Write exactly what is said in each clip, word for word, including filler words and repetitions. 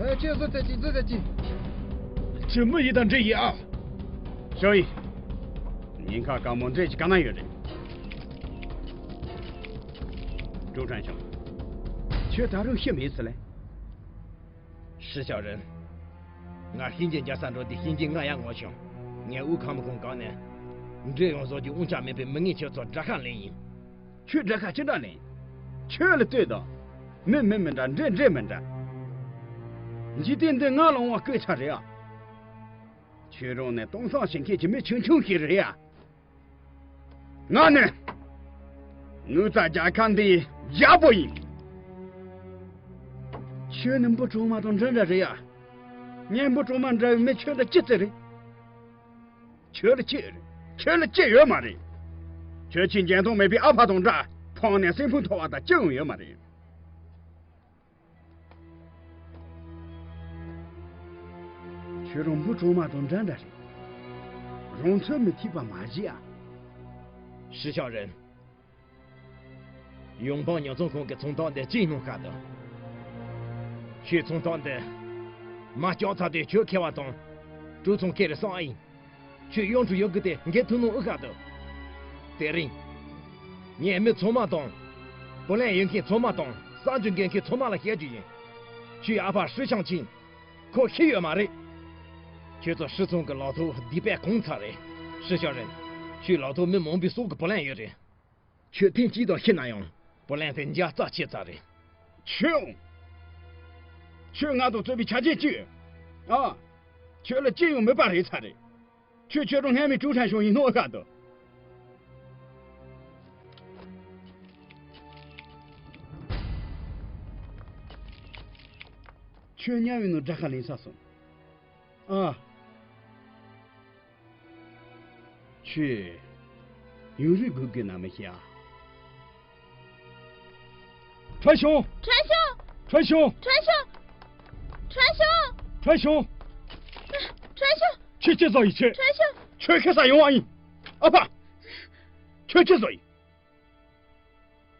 ཨ། ཁྱོད་བཟོ་ཐད་ཀྱི་བཟོ་ཐད་ཀྱི། ཁྱོད་མི་ཡི་དང་འདྲེ་ཡི་ཨ། ཞའོ་ཡི། ཉེན་ཁ་དཀར་མོ་འདྲེ་ཅིག་ག་ན་ཡོད་རེད། ཀྲུའུ་ཁྲན་ཞང་། ཁྱོད་ད་རུང་ཤི་མེད་ཟེར་ལེ། ཧྲི་ཞའོ་རེན། ང་ཤིན་ཅང་རྒྱལ་ས་འགྲོ་དུས་ཤིན་ཅང་ང་ཡང་ངོ་བྱུང་། ངས་དབུས་ཁམས་ཁོངས་གང་ནས་འདྲེ་ཡོང་བཟོ་རྒྱུ་དབང་ཆ་མེད་པའི་མི་ངན་ཁྱོད་ཚོར་དགྲ་ཤ་ལེན་ཡིན། ཁྱོད་དགྲ་ཤ་ཅི་འདྲ་ལེན། ཁྱོད་ལ་ལྟོས་དང་། མི་མི་མི་འདྲ། འདྲེ་འདྲེ་མི་འདྲ། འཇིག་རྟེན་འདི་ང་ལ་འོང་བ་སྐད་ཆ་རེད་ཨ། ཁྱོད་རང་ནི་སྟོང་བསམ་བྱེད་མཁན་གྱི་མི་ཆུང་ཆུང་ཞིག་རེད་ཨ། ང་ནི། དངུལ་རྩ་རྒྱག་མཁན་འདིའི་རྒྱལ་པོ་ཡིན། ཁྱོད་ནི་འབུ་གྲོག་མ་དང་འདྲ་འདྲ་རེད་ཡ། ངས་འབུ་གྲོག་མ་འདྲ་བའི་མི་ཁྱོད་ལ་ཅི་བརྩི་རེད། ཁྱོད་ལ་ཅི་ཡོད་རེད། ཁྱོད་ལ་ཅི་ཡོད་མ་རེད། ཁྱོད་ཀྱི་འཇོན་ཐང་མེད་པའི་ཨ་ཕ་དང་འདྲ། ཕངས་ནས་སེམས་ཕུང་མཐོ་བ་དང་ཅི་ཡང་ཡོད་མ་རེད། ཁྱོད་རང་འབུ་གྲོག་མ་དང་འདྲ་འདྲ་རེད། རང་ཚོད་མི་ཐིག་པ་མ་བརྗེད་ཨ། ཧྲི་ཞའོ་རེན། ཡོང་འབངས་ཉོ་ཚོང་ཁང་གི་ཚོང་རྟགས་འདི་ཅིག་གནང་ཤག་དང་། ཁྱོད་ཚོང་རྟགས་འདི་མ་སྐྱོར་ཚར་དུས་ཁྱོད་ཁེ་བ་དང་། ཀྲུའུ་ཚང་ཁེ་རེ་སོང་ཨ་ཡིན། ཁྱོད་ཡོང་དུ་ཡོང་གི་དེ་འགན་ཐུགས་སྣང་ཨུ་ཤག་དང་། དེ་རིང་། ངས་མི་ཚང་མ་དང་། བུ་ལོན་ཡོད་མཁན་ཚང་མ་དང་གསར་འགྱུར་འགོད་མཁན་ཚང་མ་ལ་བཤད་རྒྱུ་ཡིན། ཁྱོད་ཨ་ཕ་ཧྲི་ཞང་ཆིན། ཁོ་ཤི་ཡོད་མ་རེད། ཁྱོད་ཚོ་ཧྲི་ཚང་གི་ལག་ཐོག་སྡིག་པས་གང་ཚར་རེད། ཧྲི་ཞའོ་རེན། ཁྱོད་ལག་ཐོག་མི་མང་པོའི་སྲོག་གི་བུ་ལོན་ཡོད་རེད། ཁྱོད་ཐེངས་གཅིག་དང་ཤི་ན་ཡང་བུ་ལོན་དེ་འཇལ་རྩ་ཆད་ཚར་རེད། ཁྱོད། ཁྱོད་ང་དང་རྩོད་པའི་ཆ་རྐྱེན་གཅིག་ཡོད། ཨ། ཁྱོད་ལ་ཅི་ཡང་མེད་པ་རེད་ཚར་རེད། ཁྱོད་ཁྱོད་རང་སྔ་མའི་ཀྲུའུ་ཁྲན་ཞང་ཡིན་ནོ་ཨ་ཤག་དང་། ཁྱོད་དམྱལ་བའི་ནང་དགྲ་ཤ་ལེན་ཚར་སོང་། ཨ། ཁྱོད། ཡུན་རིང་སྒུག་དགོས་ན་མི་ཤེས་ཨ། ཁྲོན་ཞང་། ཁྲོན་ཞང་། ཁྲོན་ཞང་། ཁྲོན་ཞང་། ཁྲོན་ཞང་། ཁྲོན་ཞང་། ཁྲོན་ཞང་། ཁྲོན་ཞང་། ཁྱོད་ཅི་བཟོ་ཡི་ཁྱོད། ཁྲོན་ཞང་། ཁྱོད་ཁ་ས་ཡོང་བ་ཡིན། ཨ་ཕ། ཁྱོད་ཅི་བཟོ་ཡི།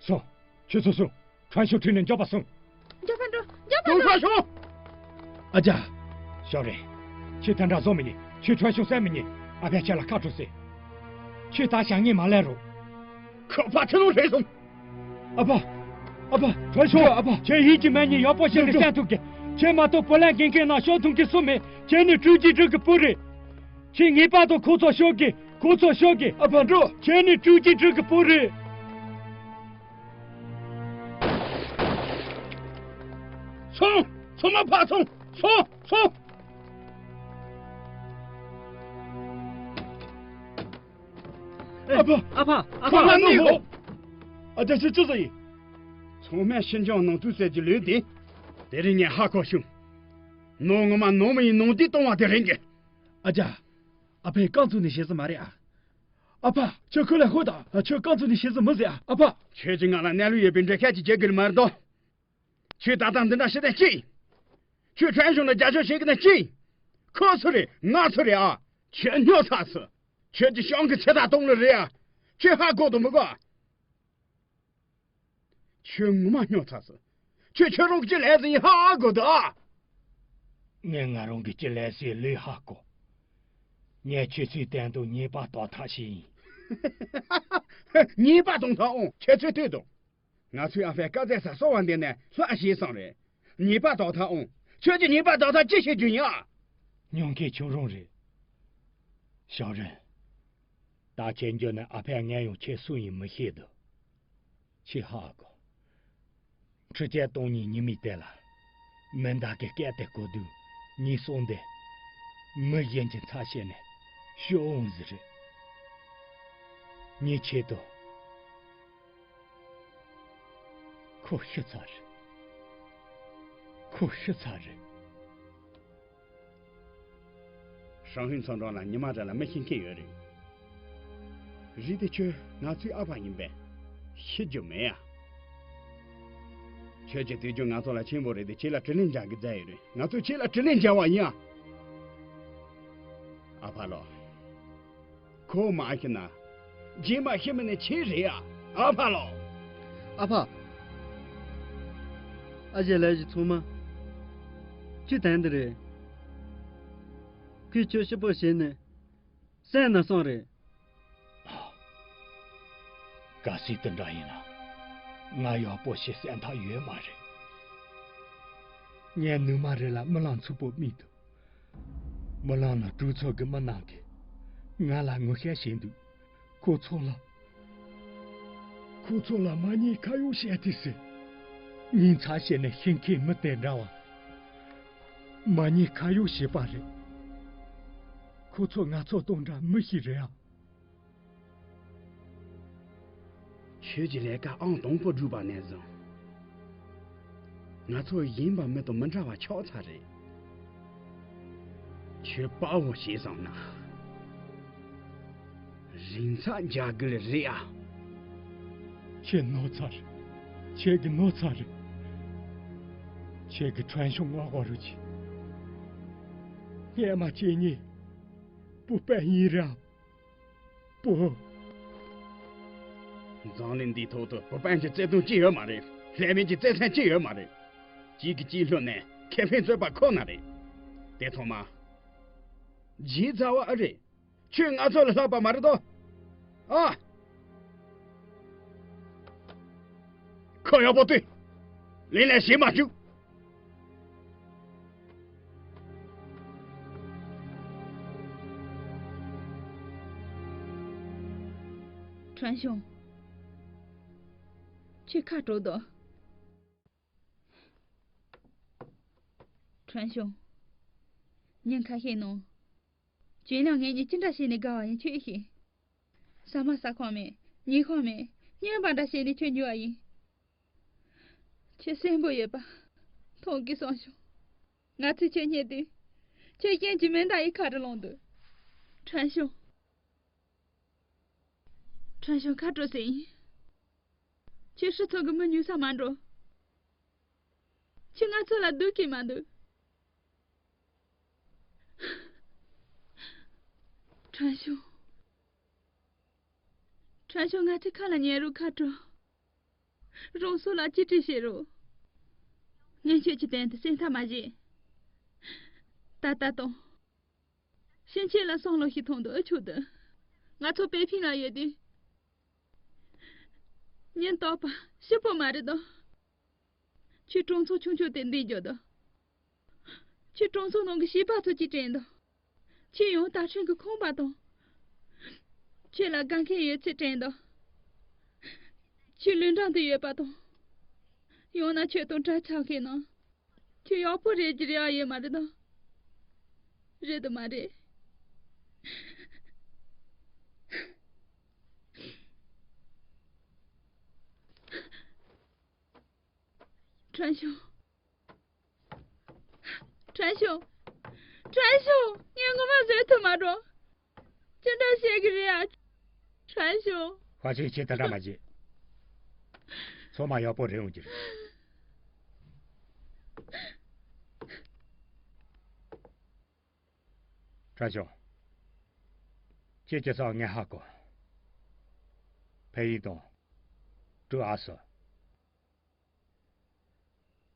སོང་། ཁྱོད་ཚོ་སོང་། ཁྲོན་ཞང་ཁྲིད་ནས་མགྱོགས་པ་སོང་། མགྱོགས་པ་འགྲོ། མགྱོགས་པ་འགྲོ། ཁྲོན་ཞང་། ཨ་ཅག་ཞའོ་རེན། ཁྱོད་དེ་འདྲ་བཟོ་མི་ཉན། ཁྱོད་ཁྲོན་ཞང་བསད་མི་ཉན། ཨ་ཕས་ཁྱེད་ལ་ཁ་དྲོ་ཟེར། ཁྱོད་ད་བྱ་ངན་མ་ལས་རོགས། ཁོ་ཕ་ཁྲི་ལུང་རེད་སོང་། ཨ་ཕ། ཨ་ཕ། ཁྲོན་ཞང་། ཨ་ཕ། ཁྱོད་ཡིད་ཀྱི་མ་ཉེས་ཡག་པོ་བྱས་ནས་བསད་ཐུབ་གི། ཁྱོད་མ་གཏོགས་བུ་ལོན་འགན་འཁྱེར་ན་ཤོག་ཐུང་གི་སུ་མེད། ཁྱོད་ནི་ཀྲུའུ་ཅི་ཀྲུའུ་གི་བུ་རེད། ཁྱོད་ངེས་པར་དུ་ཁོ་ཚོ་ཤོག་གི། ཁོ་ཚོ་ཤོག་གི། ཨ་ཕ་འགྲོ། ཁྱོད་ནི་ཀྲུའུ་ཅི་ཀྲུའུ་གི་བུ་རེད། སོང་། ཚང་མ་ཕར་སོང་། སོང་། སོང་། ཨ་ཕ། ཨ་ཕ། ཨ་ཕ། ཁོ་ལ་གནོད་ཡོད། ཨ་ཅག་ཁྱོད་ཅི་བཟོ་ཡིན། ཚང་མས་ཤིན་ཅང་ནང་དུ་བསད་ཀྱི་ལོས་དེ། དེ་རིང་ངས་ཧ་གོ་བྱུང་། ནང་ངོ་མ་ནང་མི་ཡིན་ནང་དེ་གཏོང་བ་དེ་རེད་གི། ཨ་ཅག་ཨ་ཕས་རྐང་བཙུགས་ནས་བྱེད་ས་མ་རེད་ཨ། ཨ་ཕ། ཁྱོད་ཁོ་ལ་ཤོད་དང་། ཁྱོད་རྐང་བཙུགས་ནས་བྱེད་ས་མི་ཟེར་ཨ། ཨ་ཕ། ཁྱོད་ཀྱིས་ང་ལ་གནས་ལུགས་ཡོད་པའི་འདྲི་ཁ་ཅིག་བྱེད་དགོས་མ་རེད་དོ། ཁྱོད་ད་ལྟ་འདི་འདྲ་ཞིག་དང་གཅིག་ཁྱོད་ཁྲོན་ཞང་ལ་རྒྱབ་སྐྱོར་བྱེད་ཀྱི་ན་གཅིག་ཁོ་སུ་རེད། ང་སུ་རེད་ཨ། ཁྱོད་སྨྱོ་ཚར་སོང་། ཁྱོད་ཀྱི་ཤང་གི་ཚེ་ཐག་གཏོང་ལེ་རེད་ཨ། ཁྱོད་ཧ་གོ་དང་མི་གོ་ཨ། ཁྱོད་ངོ་མ་སྨྱོ་ཚར་སོང་། ཁྱོད་ཁྱོད་རང་གི་ལས་ཟིན་ཧ་གོ་དང་ཨ། ངས་ང་རང་གི་ལས་ཟིན་ལོས་ཧ་གོ། ངས་ཁྱོད་ཚོའི་དོན་དུ་ཉེས་པ་དག་ཐབས་ཤིག་ཡིན། ཉེས་པ་དག་ཐབས་ཨང་ཁྱེད་ཚོས་ལྟོས་དང་། ང་ཚོའི་ཨ་ཕས་དཀའ་ཚེགས་ས་གསོ་བ་འདི་ནས་ལྷག་ཤེས་སོང་རེད། ཉེས་པ་དག་ཐབས་ཨང་། ཁྱོད་ཀྱི་ཉེས་པ་དག་ཐབས་ཅི་བྱེད་རྒྱུ་ཡིན་ཨ། ཉོན་མཁན་ཁྱོད་རང་རེད། ཞའོ་རེན། ད་ཁྱེད་འགྱོ་ན་ཨ་ཕས་སྔོན་ཡང་ཁྱེད་སུ་ཡིན་མི་ཤེས་འདུག་ཁྱེད་ཧ་གོ། འཕྲུལ་ཆས་སྟོང་ཉིད་ཉི་མའི་དེ་ལ། མི་འདག་གི་སྐད་དེ་གོ་དུས་ངའི་སོང་དེ། མི་གཞན་གྱི་མཚན་ཤེས་ནས་ཤོག་འོང་ཟིག་རེད། ངའི་ཆེད་དུ། ཁོ་ཤི་ཚར་རེད། ཁོ་ཤི་ཚར་རེད། ཧྲང་ཧིན་ཚང་གྲོང་ལ་ཉི་མ་རེ་ལ་མི་ཤི་མཁན་ཡོད་རེད། རིགས་དེ་ཁྱོད་ང་ཚོའི་ཨ་ཕ་ཡིན་པས། ཤི་རྒྱུ་མེད་ཡ། ཁྱོད་ཀྱི་དུས་རྒྱུན་ང་ཚོ་ལ་ཆེན་པོ་རེད་དེ་ཁྱེད་ལ་དྲིན་ལན་འཇལ་གི་མཛད་ཡོད་རེད། ང་ཚོས་ཁྱེད་ལ་དྲིན་ལན་འཇལ་བ་ཡིན་ཨ། ཨ་ཕ་ལོ། ཁོ་མ་ཤི་ན། རྗེས་མ་ཤི་མི་ནི་ཁྱེད་རེད་ཨ། ཨ་ཕ་ལོ། ཨ་ཕ། ཨ་ཅེ་ལས་ཀྱི་ཚང་མ། ཁྱོད་དོན་འདི་རེད། ཁོས་ཁྱོད་སྐྱིད་པོ་བྱས་ནས་བསད་ན་བསམ་རེད། གལ་སྲིད་དེ་འདྲ་ཡིན་ན། ང་ཡག་པོ་ཞིག་བསད་ཐབས་ཡོད་མ་རེད། ངས་ནུ་མ་རེ་ལ་རྨི་ལམ་འཚུབ་པོ་རྨིས་འདུག་རྨི་ལམ་ལ་གྲོས་ཚོགས་ཀྱི་མི་རྣམས་ཀྱིས་ང་ལ་ངོ་ཤེས་བྱས་འདུག་ཁོ་ཚོ་ལ། ཁོ་ཚོ་ལ་མ་ཉེས་ཁ་གཡོགས་བྱས་ཏེ་ཟེར། ཉིན་མཚན་བྱས་ནས་ཤི་མཁན་མི་དེ་འདྲ་བ། མ་ཉེས་ཁ་གཡོགས་བྱས་པ་རེད། ཁོ་ཚོ་ང་ཚོ་དང་འདྲ་མི་ཞིག་རེད་ཨ། ཁྱོད་ཀྱི་ལས་ཀ་ཨང་དང་པོ་བསྒྲུབས་པ་ནས་བཟུང་། ང་ཚོ་གཞན་པ་མི་དང་མི་འདྲ་བ་ཆགས་ཚར་རེད། ཁྱོད་དཔའ་བོ་བྱས་སོང་ན། རིང་ཚ་འཇག་དགོས་རེད་ཨ། ཁྱེད་ནོར་ཚར་རེད། ཁྱེད་ཀྱི་ནོར་ཚར་རེད། ཁྱེད་ཀྱི་ཁྲན་ཤོང་ང་དགོས་རུ་ཆེ། སྔས་མ་ཁྱེད་གཉིས་བུ་སྤུན་ཡིན་ར། བུ། འཛམ་གླིང་འདིའི་ཐོག་ཏུ་བུ་སྤུན་གྱི་བརྩེ་དུང་ཅི་ཡོད་མ་རེད། ལྷད་མེད་ཀྱི་བརྩེ་སེམས་ཅི་ཡོད་མ་རེད། གཅིག་གིས་གཅིག་བསླུས་ནས་ཁེ་ཕན་རྩོད་པ་ཁོ་ན་རེད། དེ་ཐོག་མ། བརྗེད་ཚར་བ་ཨེ་རེད། ཁྱོད་ང་ཚོ་ལས་ལྷག་པ་མ་རེད་དོ། ཨ། ཁོ་ཡག་པོ་ལྟོས། ལན་ལན་བྱེད་མ་བཅུག་ཁྲན་ཤོང་། ཁྱོད་ཁ་དྲོ་དོ། ཁྲན་ཤོང་། ཉིན་ཁ་ཤས་ནང་། ཅིན་ལིའང་ངེད་གཉིས་ཅི་འདྲ་བྱས་ནས་དགའ་བ་ཡིན་ཁྱོད་ཤེས། ཟ་མ་ཟ་ཁོམ་མེད། ཉལ་ཁོམ་མེད། སྨྱོན་པ་འདྲ་བྱས་ནས་ཁྱོད་ཉལ་བ་ཡིན། ཁྱོད་གསོན་པོ་ཡོད་པ་མཐོང་གི་སོང་བྱུང་། ང་ཚོས་ཁྱོད་རྙེད་དུས། ཁྱོད་གཞན་གྱི་མེ་མདའ་ཡི་ཁ་རུ་ལངས་འདུག་ཁྲན་ཤོང་། ཁྲན་ཤོང་། ཁ་དྲོ་ཟེར་ཡིན། ཁྱོད་ཧྲི་ཚོ་གི་མི་ཉུང་ས་མ་འགྲོ། ཁྱོད་ང་ཚོ་ལ་སྡུག་གི་མ་འདུག་ཁྲན་ཤོང་། ཁྲན་ཤོང་། ང་ཚོའི་ཁ་ལ་ཉན་རོགས། ཁ་དྲོ། རང་སྲོག་ལ་གཅེས་སྤྲས་བྱེད་རོགས། ངས་ཁྱོད་ཀྱི་དོན་དུ་སེམས་ཐག་མ་བཅད། ད་ལྟ་དང་། ཕྱིན་ཆད་ལ་བསམ་བློ་ཞིག་ཐོངས་དང་ཨ་ཆོག་དང་། ང་ཚོ་པེ་ཕིང་ལ་ཡོད་དུས། ཉིན་རྟག་པར་སྐྱིད་པོ་མ་རེད་དོ། ཁྱོད་གྲོང་ཚོ་ཆུང་ཆུང་དེར་འདུག་རྒྱུ་དང་། ཁྱོད་གྲོང་ཚོ་ནང་གི་བྱིས་པ་ཚོ་གཅིག་དྲན་དང་། ཁྱོད་ཡང་ད་ཕྲན་གྱི་ཁང་པ་དང་། ཁྱོད་ལ་དགའ་མཁན་ཡོད་ཚད་དྲན་དང་། ཁྱོད་ལུས་འབྲེལ་དུ་ཡོད་པ་དང་། ཡང་ན་ཁྱོད་དང་གྲྭ་ཆགས་མཁན་ནང་། ཁྱོད་ཡག་པོ་རེད་ཀྱི་རེད་ཨ། ཡོད་མ་རེད་དམ། རེད་དམ་མ་རེད། ཁྲན་ཤོང་། ཁྲན་ཤོང་། ཁྲན་ཤོང་། ངས་ངོ་མ་བཟོད་ཐུབ་མ་འགྲོ། ཅི་འདྲ་བྱེད་ཀྱི་རེད་ཨ། ཁྲན་ཤོང་། ཧྭ་ཆིང་། ཁྱེད་དེ་འདྲ་མ་བྱེད། ཚང་མ་ཡག་པོ་རེད་འོང་གི་རེད། ཁྲན་ཤོང་། ཁྱེད་ཀྱི་ས་ངས་ཧ་གོ། ཕན་ཡིན་དང་། ཀྲུའུ་ཨ་སི།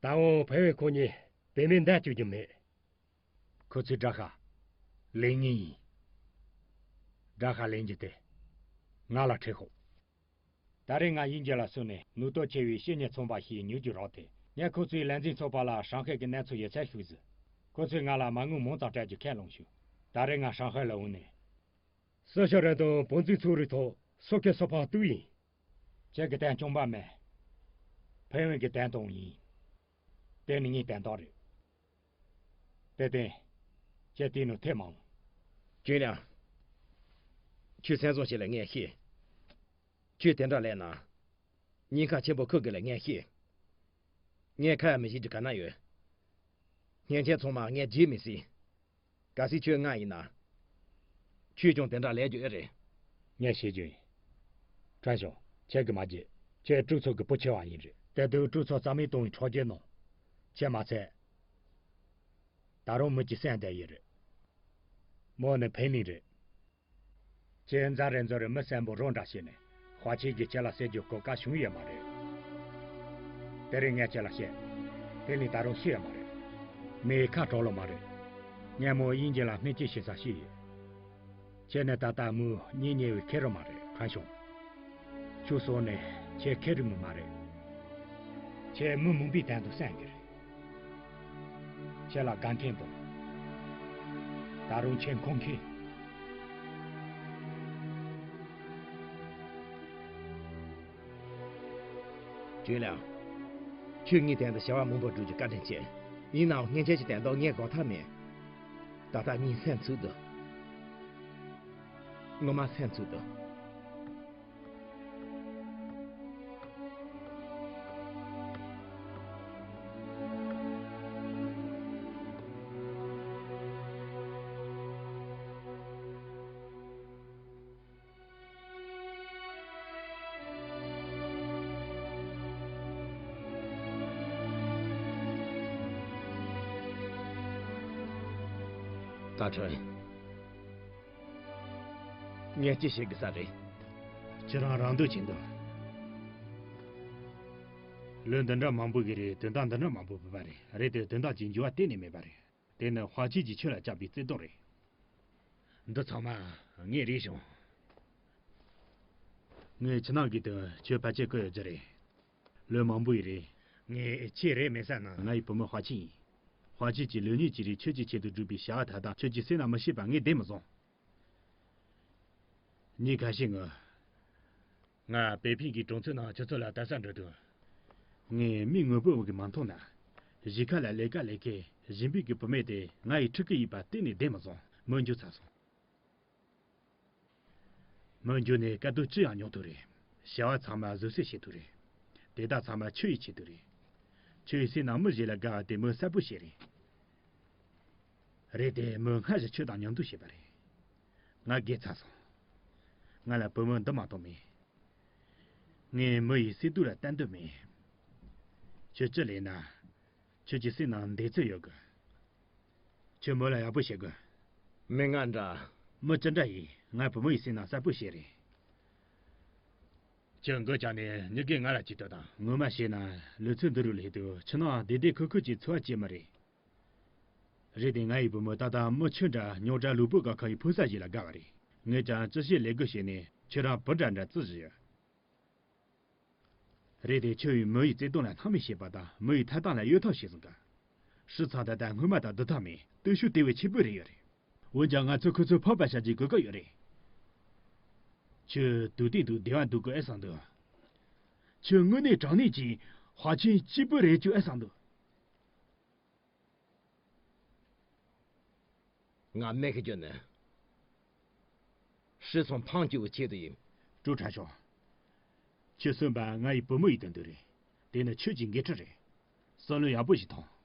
ད་འོང་ཕན་ཡིན་ཁོ་གཉིས་དེ་མིན་འདས་བཅུག་རྒྱུ་མེད། ཁོ་ཚོའི་དགྲ་ཤ་ལེན་ངེས་ཡིན། དགྲ་ཤ་ལེན་རྒྱུ་དེ་ང་ལ་ཁྲིད་ཤོག་ད་རེས་ང་དབྱིན་ཇི་ལ་སོང་ནས་ནུས་སྟོབས་ཆེ་བའི་བཤེས་གཉེན་ཚངས་པ་ཞིག་ཉོ་རྒྱུར་རོགས་དེ། ངས་ཁོ་ཚོའི་ལས་འཛིན་ཚོགས་པ་ལ་ཧྲང་ཧའེ་གི་གནས་ཚུལ་ཡོད་ཚད་ཞུས་ཟིན། ཁོ་ཚོས་ང་ལ་མ་དངུལ་མང་ཙམ་སྤྲད་རྒྱུ་ཁས་བླངས་བྱུང་། ད་རེས་ང་ཧྲང་ཧའེ་ལ་འོང་ནས། སྲིད་ཞབས་རེ་དང་བང་རྩིས་ཚོགས་རའི་ཐོག་སོ་ཁའི་སོ་ཕག་གཏུགས་ཡིན། ཁྱེད་ཀྱི་དོན་སྐྱོང་པ་མེད། ཕན་ཡོན་གྱི་དོན་དང་ཡིན། དེ་ནི་ངའི་དོན་དག་རེད། དེ་བརྟེན། ཁྱེད་དེའི་ནང་ཐེ་མ་འོང་། ཅུན་ལིའང་། ཁྱོད་སེམས་བཟང་ཞིག་ལ་ངས་ཤེས། ཁྱོད་དེ་འདྲ་ལས་ན། ཉེན་ཁ་ཆེན་པོ་འཁུར་དགོས་ལ་ངས་ཤེས། ངས་ཁ་ཡ་མི་བྱེད་རྒྱུ་ག་ན་ཡོད། ཉེན་ཆེན་ཚང་མ་ངས་བརྗེད་མི་སྲིད། གལ་སྲིད་ཁྱོད་ང་ཡིན་ན། ཁྱོད་ཀྱང་དེ་འདྲ་ལས་རྒྱུ་ཨེ་རེད། ངས་ཤེས་རྒྱུ་ཡིན། ཁྲན་ཤོ། ཁྱེད་ཀྱིས་མ་བརྗེད། ཁྱེད་ཀྲུའུ་ཚོ་གི་བུ་ཆེ་བ་ཡིན་རེད། དེ་དུས་ཀྲུའུ་ཚོ་རྩ་མེད་གཏོང་བའི་ཁྲག་རྒྱུན་ནང་། ཁྱེད་མ་ཚད། ད་རུང་མི་གཅིག་གསོན་བསྡད་ཡོད་རེད། མོ་ནི་ཕེ་ལིང་རེད། ཁྱེད་མཛའ་རེ་མཛའ་རེ་མི་གསོན་པོ་རོ་འདྲ་བྱས་ནས་ཧྭ་ཆིང་གིས་ཁྱེད་ལ་གསོད་རྒྱུ་གོ་སྐབས་བྱུང་ཡོད་མ་རེད། དེ་རིང་ངས་ཁྱེད་ལ་བཤད། ཕེ་ལིང་ད་རུང་ཤི་ཡོད་མ་རེད། མོའི་ཁ་གྲོགས་ལོ་མ་རེད། སྔ་མོ་དབྱིན་ཇི་ལ་སྨན་བཅོས་བྱེད་ས་ཞིག་ཡོད། ཁྱེད་ནི་ད་ལྟ་མོའི་གཉེན་ཉེ་བའི་ཁེ་རུ་མ་རེད། གང་བྱུང་ཁྱོད་སོང་ནས་ཁྱེད་ཁེ་རུ་མི་མ་རེད། ཁྱེད་མི་མང་པོའི་དོན་དུ་བསམ་གི་རེད། ཁྱེད་ལ་དགའ་མཁན་དང་། ད་རུང་ཁྱེད་མཁོ་མཁན། ཇུན་ལིའང་། ཁྱོད་ངའི་དོན་དུ་བྱ་བ་མང་པོ་སྒྲུབ་རྒྱུ་བཀའ་དྲིན་ཆེ། ཡིན་ནའང་སྔན་ཆད་ཀྱི་དོན་དག་ངས་དགོངས་ཐག་མེད། ད་ལྟ་ངས་སེམས་ཚུགས་འདུག་ངོ་མ་སེམས་ཚུགས་འདུག་ད་ཁྲོན། ངས་ཅི་བྱེད་དགོས་ས་རེད། ཁྱེད་རང་རང་འདོད་བྱེད་འདུག་ལོ་འདི་འདྲ་མང་པོ་གི་རིང་དོན་དག་འདི་འདྲ་མང་པོ་ཕུད་པ་རེད། རེད་དེ་དོན་དག་ཅིག་འགྱུར་བ་གཏན་ནས་མེད་པ་རེད། དེ་ནི་ཧྭ་ཅིན་གྱིས་ཁྱོད་ལ་བཅག་པའི་བརྩེ་དུང་རེད། འདི་ཚང་མ་ངས་རིག་བྱུང་། ངས་ཁྱིམ་ནང་གི་དོན་ཁྱོད་ཕལ་ཆེར་གོ་ཡོད་རྒྱུ་རེད། ལོ་མང་པོ་ཡི་རིང་། ངས་ཁྱེད་རེད་མེད་བསམ་ན། ང་ཡི་བུ་མོ་ཧྭ་ཅིན་ཡིན། ཧྭ་ཅིན་གྱིས་ལོ་གཉིས་ཀྱི་རིང་ཁྱོད་ཀྱི་ཆེད་དུ་བསྒྲུབས་པའི་བྱ་བ་དག་དང་ཁྱོད་ཀྱིས་སེམས་ན་མི་ཤེས་པ་ངས་བདེན་མི་བཟུང་། ཉིན་ཁ་ཤས་སྔོན། ང་པེ་ཕིན་གྱི་གྲོང་ཚོའི་ནང་ཆུ་ཚོད་ལ་དལ་ས་འགྲོ་དུས། ངས་མི་དངོས་པོ་གི་མ་མཐོང་ན། གཞིས་ཁ་ལ་ལས་ཀ་ལས་མཁན་གཞིས་འབུལ་གྱི་བུད་མེད་དེ་ང་ཡི་ཕྲུ་གུ་ཡིན་པ་གཏན་ནས་བདེན་མི་བཟུང་། མོ་འགྱུར་ཚར་སོང་། མོ་འགྱུར་ནས་དཀའ་སྡུག་ཅི་ཡང་མྱོང་ཐུབ་རེད། བྱ་བ་ཚང་མ་བཟོད་གསོལ་བྱེད་ཐུབ་རེད། དེ་དག་ཚང་མ་ཁྱོད་ཡི་ཆེད་དུ་རེད། ཁྱོད་ཡི་སེམས་ནང་མི་གཞན་ལ་དགའ་བ་དེ་མོས་གསལ་པོ་ཤེས་རེད། རེད་དེ་མོས་སྔར་བཞིན་ཁྱོད་དང་མཉམ་དུ་བྱས་པ་རེད། ང་རྒས་ཚར་སོང་། ང་ལ་བུ་མོ་འདི་མ་གཏོགས་མེད། ངས་མོ་ཡི་སེམས་སྡུག་ལ་ལྟ་འདོད་མེད། ཁྱོད་ཅི་ལས་ན། ཁྱོད་ཀྱི་སེམས་ནང་འདོད་ཚུལ་ཡོད་གི། ཁྱོད་མོ་ལ་ཡག་པོ་བྱེད་དགོས། མི་ང་འདྲ། མི་ཅི་འདྲ་ཡིན་ང་བུ་མོ་ཡི་སེམས་ནང་གསལ་པོ་ཤེས་རེད། ཁྱོད་མགོ་བཀྱགས་ནས་མྱི་སྒེར་ང་ལ་ཅིག་ལྟོས་དང་། ངོ་མ་བཤད་ན་ལོ་ཚོད་འདི་རུ་སླེབས་དུས་ཁྱིམ་ནང་བདེ་བདེ་ཁོ་ཁོ་ཅིག་འཚོ་བ་སྐྱེལ་མི་རེད། རེད་དེ་ང་ཡི་བུ་མོ་ད་ལྟ་མི་ཁྱོད་འདྲ་རྙོག་དྲ་ལུས་པོ་ག་ཁ་ཡི་ཕོ་གསར་ཞིག་ལ་དགའ་བ་རེད། ངས་ཀྱང་ཅི་བྱེད་ལས་དགོས་བྱས་ནས་ཁྱོད་རང་བུ་འདྲ་འདྲ་བརྩི་བཞིན་ཡོད། རེད་དེ་ཁྱོད་ཡིས་མོ་ཡི་བརྩེ་དུང་ལ་སྣང་མེད་བྱེད་པ་དང་མོ་ཡི་ཐད་གཏོང་ལ་གཡོལ་ཐབས་བྱེད་བཟུང་ག། སྲིད་ཚང་ད་ལྟ་སྔོན་མ་དང་བསྡུར་ཐབས་མེད། སྟོབས་ཤུགས་དེ་བས་ཆེན་པོ་རེད་ཡོད་རེད། འོན་ཀྱང་ང་ཚོ་ཁོ་ཚོའི་ཕོ་པ་བྱ་རྒྱུའི་གོ་སྐབས་ཡོད་རེད། ཁྱོད་དུས་སྟེང་དུ་བདེ་བ་འདོད་དགོས་ཨེ་བསམ་འདུག་ཁྱོད་དངོས་གནས་དྲང་གནས་ཀྱིས་ཧྭ་ཅིན་གཅིག་པུ་རེད་རྒྱུ་ཨེ་བསམ་འདུག་ང་མེད་ཀི་རྒྱུ་ནི། ཧྲི་སོང་ཕང་སྐྱུར་བའི་ཆེད་དུ་ཡིན། ཀྲུའུ་ཁྲ་ཤོ། ཁྱོད་གསུངས་པ་ང་ཡི་བུ་མོ་ཡི་དོན་དུ་རེད། དེ་ནི་ཁྱོད་ཀྱི་འགན་འཁྲི་རེད། བསམ་བློ་ཡག་པོ་ཞིག་ཐོངས།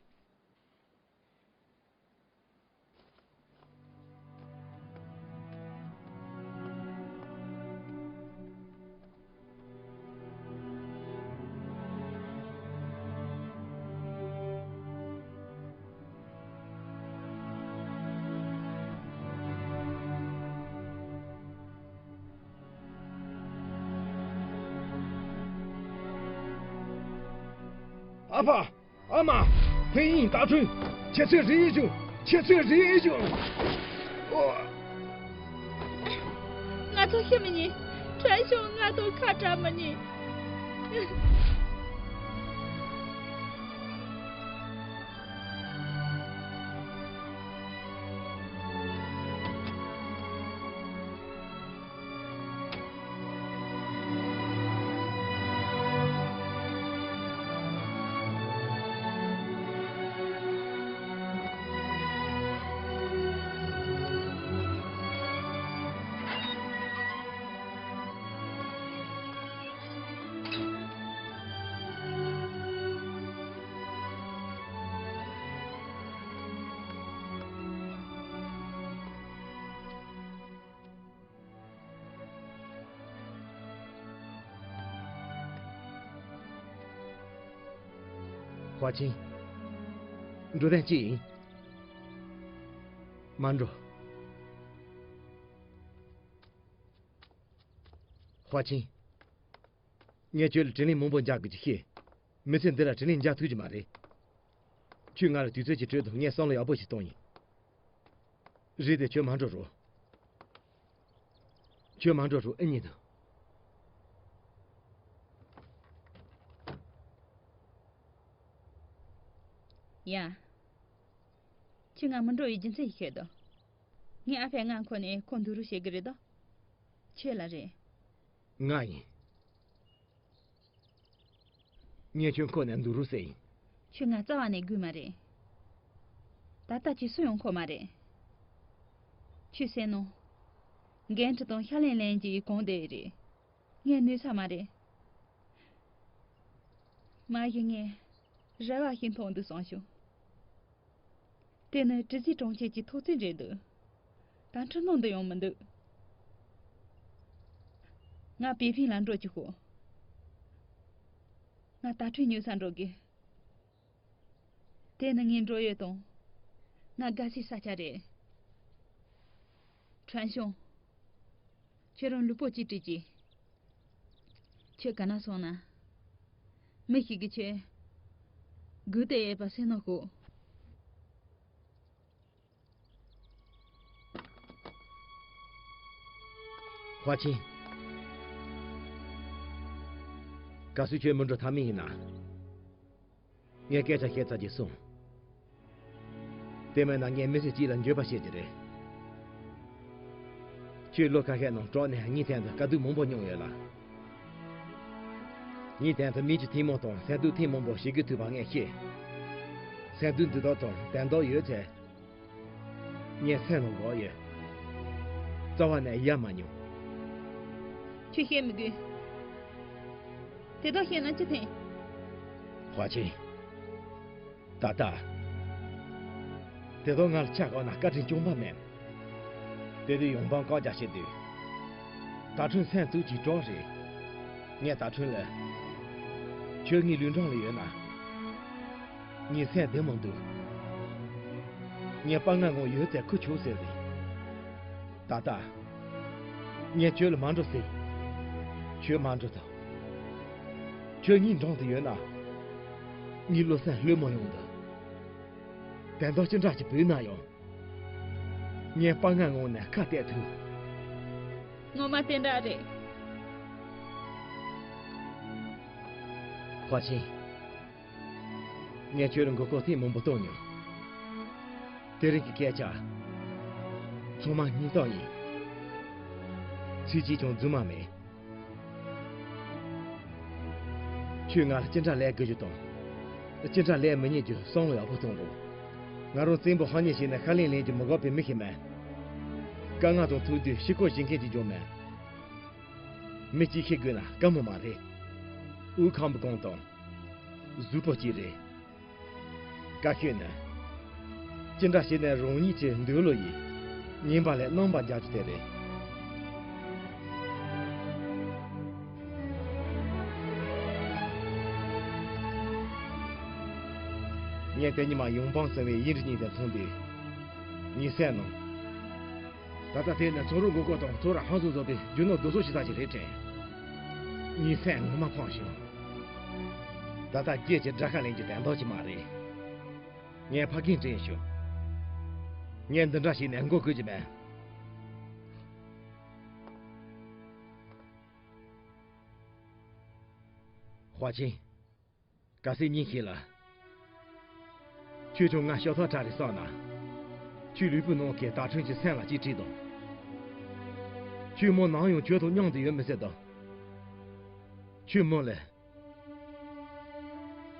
ཨ་ཕ། ཨ་མ། ཧུན་ཡིན། ཏ་ཁྲུན། ཁྱེད་ཚོས་རེ་ཡིན་བྱུང་། ཁྱེད་ཚོས་རེ་ཡིན་བྱུང་། ཨོ། ང་ཚོ་ཤི་མི་ཉན། ཁྲན་ཤོ་ང་དང་ཁ་བྲལ་མི་ཉན། ཧྭ་ཅིན། འགྲོ་དོན་ཅི་ཡིན། མ་འགྲོ། ཧྭ་ཅིན། ངས་ཁྱོད་ལ་དྲིན་ལན་མང་པོ་འཇལ་དགོས་ཀྱི་ཤེས། མི་ཚེ་འདི་ལ་དྲིན་ལན་འཇལ་ཐུབ་ཀྱི་མ་རེད། ཁྱོས་ང་ལ་དུས་ཚོད་ཅིག་སྤྲོད་དང་། ངས་བསམ་བློ་ཡག་པོ་ཞིག་གཏོང་ཡིན། རེད་དེ། ཁྱོད་མ་འགྲོ་རོགས། ཁྱོད་མ་འགྲོ་རོགས། ཨེ་ཉེ་དང་། ཡ། ཁྱོས་ང་མི་འགྲོ་བའི་རྒྱུ་མཚན་ཞིག་ཤོད་དང་། ངའི་ཨ་ཕས་ང་འཁོར་ནས་ཁོ་འདུག་རོགས་བྱེད་ཀྱི་རེད་དོ། ཁྱོད་ལ་རེད། ང་ཡིན། ངས་ཁྱོད་འཁོར་ནས་འདུག་རོགས་ཟེར་ཡིན། ཁྱོད་ང་རྩ་བ་ནས་དགོས་མ་རེད། ད་ལྟ་ཁྱོད་སུ་ཡང་འཁོར་མ་རེད། ཁྱོད་བསད་ནོ། འགན་འཁྲི་དང་ཕྱག་ལེན་ལེན་གྱི་གོང་དེ་རེད། ངས་ནུས་ས་མ་རེད། མ་གཞི་ངས་རེ་བ་ཞིག་མཐོང་འདུག་བསམ་བྱུང་། དེ་ནི་དྲི་ཟའི་གྲོང་ཁྱེར་གྱི་ཐོག་བརྩེགས་འདྲ་འདུག། ད་འཕྲུལ་སྣང་འདི་ཡང་མི་འདུག། ང་པེ་ཕིང་ལ་འགྲོ་རྒྱུ་ཤོག། ང་ད་འཕྲུལ་ཉོ་ས་འགྲོ་དགོས། དེ་ནི་ངའི་འགྲོ་ཡུལ་དང་། ང་དགའ་སའི་ས་ཆ་རེད། ཁྲན་ཤུང་། ཁྱོད་རང་ལུས་པོ་གཅིག་སྒྲིལ་གྱིས། ཁྱོད་ག་ན་སོང་ན། མི་ཞིག་གིས་ཁྱོད་སྒུག་བསྡད་ཡོད་པ་གསན་ནོ་ཤོག། ཧྭ་ཆིན། གལ་སྲིད་ཁྱོད་མི་འགྲོ་ཐབས་མེད་ཡིན་ན། ངས་སྐད་ཆ་བཤད་ཚར་རྗེས་སོང་། དེ་མིན་ན་ངས་མི་སེར་སྤྱི་ལ་འགྱོད་པ་བཤད་ཀྱི་རེད། ཁྱོད་ལོ་ཁ་ཤས་ནང་གྲོགས་ནས་ངའི་ཐད་དུ་དཀའ་སྡུག་མང་པོ་མྱོང་ཡོད་ལ། ངའི་ཐད་དུ་མི་གཅིག་ཐེངས་མང་དང་སེམས་སྡུག་ཐེངས་མང་པོ་བྱེད་དགོས་ཐུག་པ་ངས་ཤེས། སེམས་སྡུག་འདི་དག་དང་དོན་དག་ཡོད་ཚེ། ངས་སེམས་ལ་འགོག་ཡོད། རྩ་བ་ནས་ཡ་མ་མྱོང་། ཁྱོད་བཤད་མི་དགོས། དེ་དག་བཤད་ན་ཅི་ཕན། ཧྭ་ཆིན། ད་ལྟ། དེ་དག་ང་ལ་ཆ་བཞག་ན་བཀའ་དྲིན་བཅོ་མ་མེད། དེ་དུས་ཡོང་འབངས་བཀག་རྒྱ་བྱེད་དུས། ད་ཁྲུན་སེམས་གཙུག་གི་གྲོགས་རེད། ངས་ད་ཁྲུན་ལ། ཁྱོད་ངའི་ལུས་འབྲེལ་ལ་ཡོད་ན། ངའི་སེམས་བདེ་མོ་འདུག། ངས་དཔའ་ངར་ངོ་ཡོད་ཚད་ཁུར་ཆོག་ཟེར་ཟིན། ད་ལྟ། ངས་ཁྱོད་ལ་མ་འགྲོ་ཟེར། ཁྱོད་མ་འགྲོ་དང་། ཁྱོད་ངའི་འགྲམ་དུ་ཡོད་ན། ངའི་བློ་སེམས་ལྷོད་མོ་ཡོང་འདུག། དོན་དག་ཅི་འདྲ་ཞིག་བུད་ན་ཡང་། ངས་དཔའ་ངར་ངང་ནས་ཁ་གཏད་ཐུབ། ངོ་མ་དེ་འདྲ་རེད། ཧྭ་ཆིན། ངས་ཁྱོད་ལ་མགོ་སྐོར་ཐེངས་མང་པོ་གཏོང་མྱོང་། དེ་རིང་གི་སྐད་ཆ། ཚང་མ་སྙིང་གཏམ་ཡིན། ཚིག་གཅིག་ཀྱང་རྫུན་མ་མེད། ཁྱོས་ང་ལ་ཅི་འདྲ་ལས་དགོས་རྒྱུ་དང་། ཅི་འདྲ་ལས་མི་ཉན་རྒྱུ་བསམ་བློ་ཡག་པོ་གཏོང་དགོས། ང་རང་བཙན་པོ་ཧ་ཉེ་ཞིག་ནས་ཁ་ལེན་ལེན་རྒྱུ་མི་དགའ་བའི་མི་ཞིག་མིན། དཀའ་ངལ་དང་ཐུག་དུས་ཕྱི་སྐོར་བྱེད་མཁན་ཅིག་ཀྱང་མིན། མི་གཅིག་ཤི་དགོས་ན་དཀའ་མོ་མ་རེད། དབུལ་ཁང་པོ་གང་དང་། གཟུགས་པོ་གཅིག་རེད། བཀའ་ཤོད་ནི། ཅི་འདྲ་བྱས་ནས་རང་ཉིད་ཀྱི་འདོད་བློ་ཡིས་ཉན་པ་ལས་རྣམ་པར་རྒྱལ་རྒྱུ་དེ་རེད། ངས་དེ་ཉི་མ་ཡོང་འབངས་ཟེར་བའི་ཡིན་རིགས་གཉིས་དེ་མཐོང་དུས། ངའི་སེམས་ནང་། ད་ལྟ་དེ་ནི་ཚོང་རོགས་མགོ་སྐོར་དང་ཚོང་ར་ཧང་སང་བཟོ་བའི་རྒྱུ་ནོར་རྡོ་སོལ་ཞིག་ལྟ་ཞིག་རེད་དྲན། ངའི་སེམས་ངོ་མ་ཕངས་བྱུང་། ད་ལྟ་རྒྱལ་གྱི་དགྲ་ཁ་ལེན་རྒྱུ་དོན་དག་ཅིག་མ་རེད། ངས་ཕ་རྒན་དྲན་བྱུང་། ངས་འདི་འདྲ་བྱས་ནས་མགོ་སྐོར་རྒྱུ་མེད། ཧྭ་ཆིན། གལ་སྲིད་ཉིན་ཤས་ལ། ཁྱོད་ཀྱང་ང་ཤ་ཐག་བྲལ་རེད་བསམ་ན། ཁྱོད་ལུས་པོའི་ནང་གི་དྭ་ཕྲན་གྱི་སེམས་ལ་གཅིག་དྲིས་དང་། ཁྱོད་མོ་ནམ་ཡང་ཁྱོད་དང་མཉམ་དུ་ཡོད་མི་སྲིད་དམ། ཁྱོད་མོ་ལ་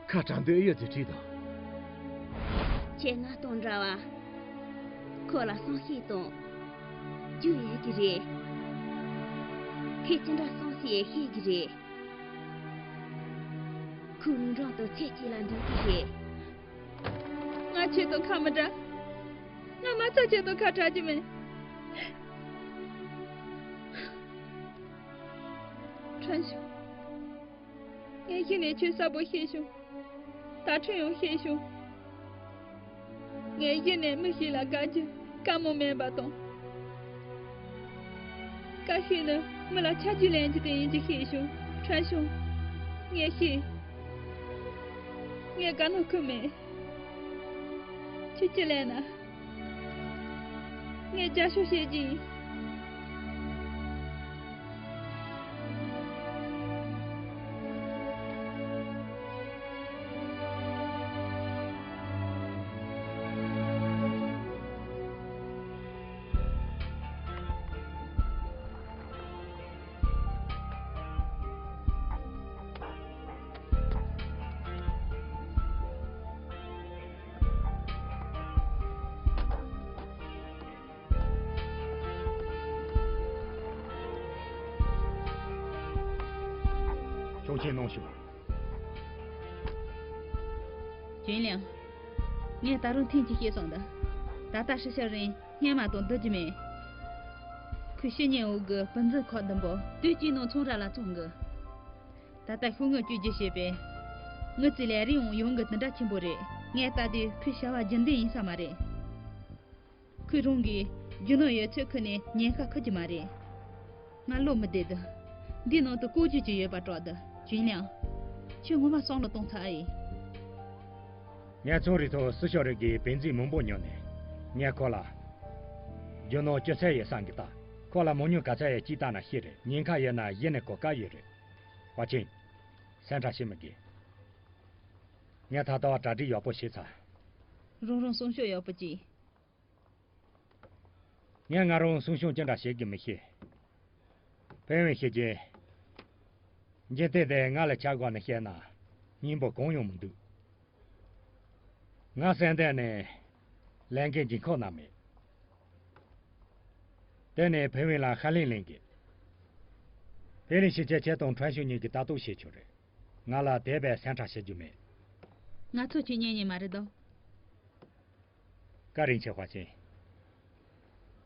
ཁ་གྲག་འདོད་ཡོད་ཚེ་དྲིས་དང་། ཁྱེད་ང་དང་འདྲ་བ། ཁོ་ལ་བསམ་ཤེས་དང་རྒྱུ་ཡོད་ཀྱི་རེད། ཁོས་ཅི་འདྲ་བསམ་ཤེས་ཤེས་ཀྱི་རེད། ཁོའི་ལུས་འབྲེལ་དུ་ཚེ་གཅིག་ལ་འདུག་གི་རེད། ང་ཁྱེད་དང་ཁ་མི་གྲག། ང་མ་རྩ་ཁྱེད་དང་ཁ་གྲག་རྒྱུ་མེད། ཁྲན་ཤུང་། ངས་གཞི་ནས་ཁྱོད་གསལ་པོ་ཤེས་བྱུང་། ད་ཁྲུན་ཡང་ཤེས་བྱུང་། ངས་གཞི་ནས་མི་ཞིག་ལ་དགའ་རྒྱུ་དཀའ་མོ་མིན་པ་དང་། བཀའ་ཤོད་ནི་མི་ལ་ཆ་རྒྱུས་ལེན་རྒྱུ་དེ་ཡིན་གྱི་ཤེས་བྱུང་། ཁྲན་ཤུང་། ངས་ཤེས། ངས་དགའ་སྣང་ཁུར་མེད། ཁྱོད་ཅི་ལས་ན། ངས་རྒྱབ་སྐྱོར་བྱེད་ཀྱི་ཡིན། ཆོག་མཆན་གནང་ཞུ། ཅུན་ལིང་། ངས་ད་རུང་ཐེངས་གཅིག་བཤད་སོང་། ད་ད་ལྟ་ཧྲི་ཤ་རིན་སྔོན་མ་དང་བསྡུར་རྒྱུ་མེད། ཁོས་ཕྱི་ཉིན་འོག་གི་བུ་འཛིན་ཁག་བདུན་པོ་དུས་གཅིག་ནང་ཚོང་ར་ལ་བཙོང་གི། ད་ལྟ་ཤོག་ངོས་བཅོས་རྒྱུ་བྱས་པས། དངུལ་རྩིས་ལས་རིན་ཡང་ཡོང་གི་དེ་འདྲ་ཆེན་པོ་རེད། ངས་ལྟ་དུས་ཁོའི་བྱ་བ་རྒྱུན་ལྡན་ཡིན་ས་མ་རེད། ཁོས་རང་གིས་རྒྱུ་ནོར་ཡོད་ཚད་ཁུར་ནས་ཉེན་ཁ་འཁུར་རྒྱུ་མ་རེད། ང་བློ་མི་བདེ་འདུག། འདིའི་ནང་དུ་ལྐོག་ཇུས་ཅིག་ཡོད་པ་དྲག་འདུག། ཅུན་ལིང་། ཁྱོད་ངོ་མ་བསམ་བློ་གཏོང་ཐུབ་ཨེ་ཡིན། ངས་ཚོང་རའི་ཐོག་སུ་ཤོག་རིགས་ཀྱི་བུ་འཛིན་མང་པོ་ཉོས་ནས། ངས་ཁོ་ལ་རྒྱུ་ནོར་སྐྱོར་ཚད་ཡོད་བསམ་གྱི་ད། ཁོ་ལ་མང་ཉུང་ག་ཚད་ཡོད་ཅིག་བལྟས་ན་ཤེས་རེད། ཉེན་ཁ་ཡོད་ན་གཞི་ནས་གོ་སྐབས་ཡོད་རེད། ཧྭ་ཅིན། སེམས་ཁྲལ་བྱེད་མི་དགོས། ངས་ད་ལྟ་གྲ་སྒྲིག་ཡག་པོ་བྱས་ཚར། རང་རང་སྲུང་སྐྱོབ་ཡག་པོ་གྱིས། ངས་ང་རང་སྲུང་སྐྱོབ་ཅི་འདྲ་བྱེད་དགོས་མི་ཤེས། ཕེ་ཝེ་ཤེས་ཀྱི། འཇིག་རྟེན་འདི་ང་ལ་ཆ་བཞག་ནས་བཤད་ན་སྙིང་པོ་གང་ཡང་མི་འདུག། ང་སེམས་གཏིང་ནས་ལས་འགན་ལྗིད་ཁོག་ནང་མེད། དེ་ནས་ཕེ་ཝེ་ལ་ཧ་ལན་ལེན་གི། ཕེ་ཝེ་ཤེས་ཀྱི་ཁྱེད་དང་ཁྲོན་ཤུང་གཉིས་ཀྱིས་ལྟ་རྟོག་བྱེད་ཆོག་རེད། ང་ལ་དེ་བས་སེམས་ཁྲལ་བྱེད་རྒྱུ་མེད། ང་ཚོ་ཁྱོད་ཉན་ཉན་མ་རེད་དོ། བཀའ་དྲིན་ཆེ་ཧྭ་ཅིན།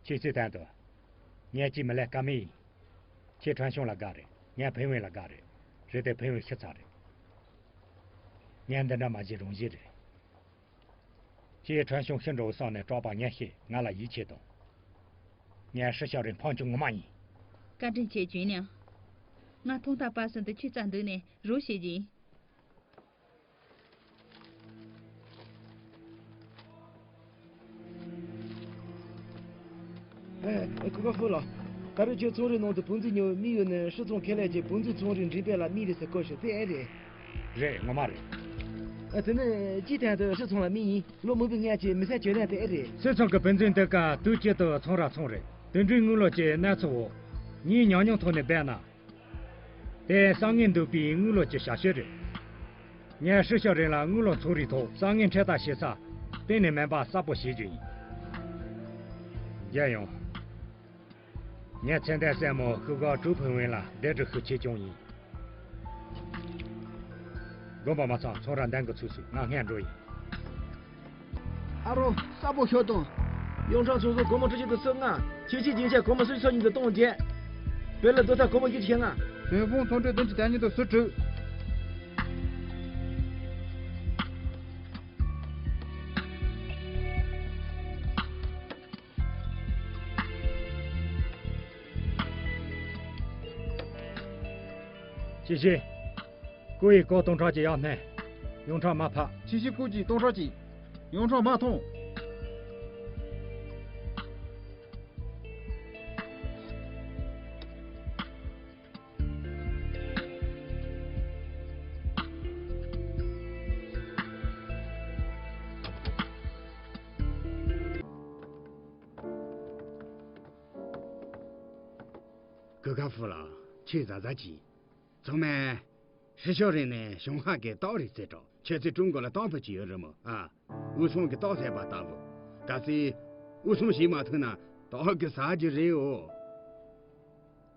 ཁྱེད་ཚོའི་དོན་དུ། ངས་ཅིས་མི་ལས་ཀ་མེད་ཡིན། ཁྱེད་ཁྲོན་ཤུང་ལ་དགའ་རེད། ངས་ཕེ་ཝེ་ལ་དགའ་རེད། རེད་དེ་ཕེ་ཝེ་ཤི་ཚར་རེད། ངས་འདི་འདྲ་མ་བྱེད་རང་བཞིན་རེད། ཁྱེད་ཁྲོན་ཤུང་ཤི་འགྲོ་བསམ་ནས་སྐྲག་པ་ངས་ཤེས། ང་ལ་ཡིད་ཆེས་དང་། ངས་ཧྲི་ཤ་རིན་ཕམ་རྒྱུ་ངོ་མ་ཡིན། བཀའ་དྲིན་ཆེ་ཅུན་ལིང་། ང་ཐོག་མཐའ་བར་གསུམ་དུ་ཁྱོད་རྩ་འདུག་ནས་རོགས་བྱེད་ཀྱི་ཡིན། ཨེ། ཀུ་ཀ་ཧྥུ་ལགས། ད་རེས་ཁྱོད་ཚོང་རའི་ནང་དུ་བུ་འཛིན་ཉོ་མི་ཡོད་ནས། ཧྲི་ཚོང་ཁེ་ལས་ཀྱིས་བུ་འཛིན་ཚོང་རའི་མགྲིན་པ་ལ་མི་རེད་ཟེར་གོ་ཤོག་དེ་ཨེ་རེད། རེད། ངོ་མ་རེད། ཨ། དེ་ནས་སྤྱིའི་སྟེང་དུ་ཧྲི་ཚོང་ལ་མི་ཡིན། བློ་མོས་པའི་ངས་ཀྱི་མི་སེར་གྱོད་ལན་དེ་ཨེ་རེད། ཧྲི་ཚོང་གི་བུ་འཛིན་དེ་ག་དུས་གཅིག་ཏུ་ཚོང་ར་ཚོང་རེད། དེ་འདྲའི་དངུལ་ལོར་གྱི་གནས་ཚུལ་འོག་ངའི་ཉམས་མྱོང་ཐོག་ནས་བལྟས་ན། དེ་བསམ་ངན་འདུག་པའི་དངུལ་ལོར་གྱི་བྱ་སྤྱོད་རེད། ངས་ཧྲི་ཤ་རིན་ལ་དངུལ་ལོར་ཚོང་རའི་ཐོག་བསམ་ངན་འཕྲེད་ཐག་བྱེད་ས་གཏན་ནས་མིན་པ་གསལ་པོ་བྱེད་རྒྱུ་ཡིན། རྒྱལ་ཡོངས། ངས་མཚན་ལྡན་སྲས་མོ་ཧུ་གོ་ཀྲུའུ་ཕུན་ཝེ་ལ་བདེ་སྒྲུབ་ཤུགས་ཆེ་བྱུང་ཡིན། དགོངས་པ་མ་ཚོམ། ཚོང་ར་འདང་གི་ཚུགས་སུ་ང་སྔོན་འགྲོ་ཡིན། ཨ་རོ། གསལ་པོ་ཤོད་དང་། ཡོངས་གྲགས་ཚོང་ཟོག་སྒོར་མོ་ཁྲི་གཅིག་དང་སུམ་ལྔ། ཁྱད་ཆོས་རྒྱན་ཆ་སྒོར་མོ་སུམ་ཅུ་སོ་གཉིས་དང་སྟོང་བརྒྱད། བོད་ལ་རྡོ་ཐག་སྒོར་མོ་བཞི་བཅུ་ཞེ་ལྔ། བོད་ཕུང་ཐོག་འཕྲོས་བདུན་ཅུ་དོན་གཉིས་དང་སུམ་དྲུག། ཅི་ཞིག་ཀོ་ཡི་ཀོ་སྟོང་ཕྲག་གཅིག་ཡར་སྣོན། ཡོངས་གྲགས་མར་ཕབ། ཆི་ཤི་ཀོ་གི་སྟོང་ཕྲག་གཅིག་ཡོངས་གྲགས་མར་ཐོངས། གུ་ག་ཧྥུ་ལགས། ཁྱེད་གཟབ་གཟབ་གྱིས། ཚང་མས་ཧྲི་ཤོ་རིན་ནས་ཞུང་ཧ་གི་རྟགས་རེད་ཟེར་གྲོགས། ཁྱེད་ཚོས་ཀྲུང་གོ་ལ་རྟགས་ཕུལ་གྱི་ཡོད་རེད་མོ། ཨ། དབུས་གཙང་གི་རྟགས་ཟེར་བ་ལྟ་བུ། གལ་སྲིད་དབུས་གཙང་ཞིག་མ་ཐུག་ན་རྟགས་ཀྱི་ཟ་རྒྱུ་རེད་འོ།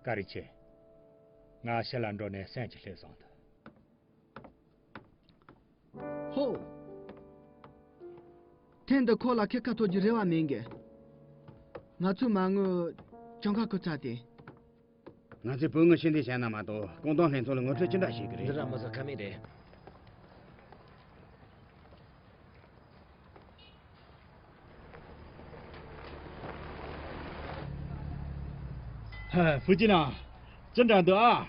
བཀའ་དྲིན་ཆེ། ང་ཕྱི་ལ་འགྲོ་ནས་སེམས་ཀྱི་ལྷོད་བཟང་ཐུབ། ཧོ། ཐེངས་འདི་ཁོ་ལ་ཁེ་ཁ་ཐོབ་རྒྱུ་རེ་བ་མེད་གི། ང་ཚོས་མ་དངུལ་གྱངས་ཁ་ཁུར་ཚར་ཏེ། ང་ཚོས་བོད་དངུལ་ཕྱིར་འཐེན་བྱས་ན་མ་གཏོགས་ཀོང་ཏོང་ལྷན་ཚོགས་ལ་ངོ་སྤྲོད་ཅི་འདྲ་བྱེད་ཀྱི་རེད། འདི་ར་མི་ཟ་ཁ་མེད་རེད། ཧ། ཧྥུ་ཅི་ན། ཅི་འདྲ་འདུག་ཨ།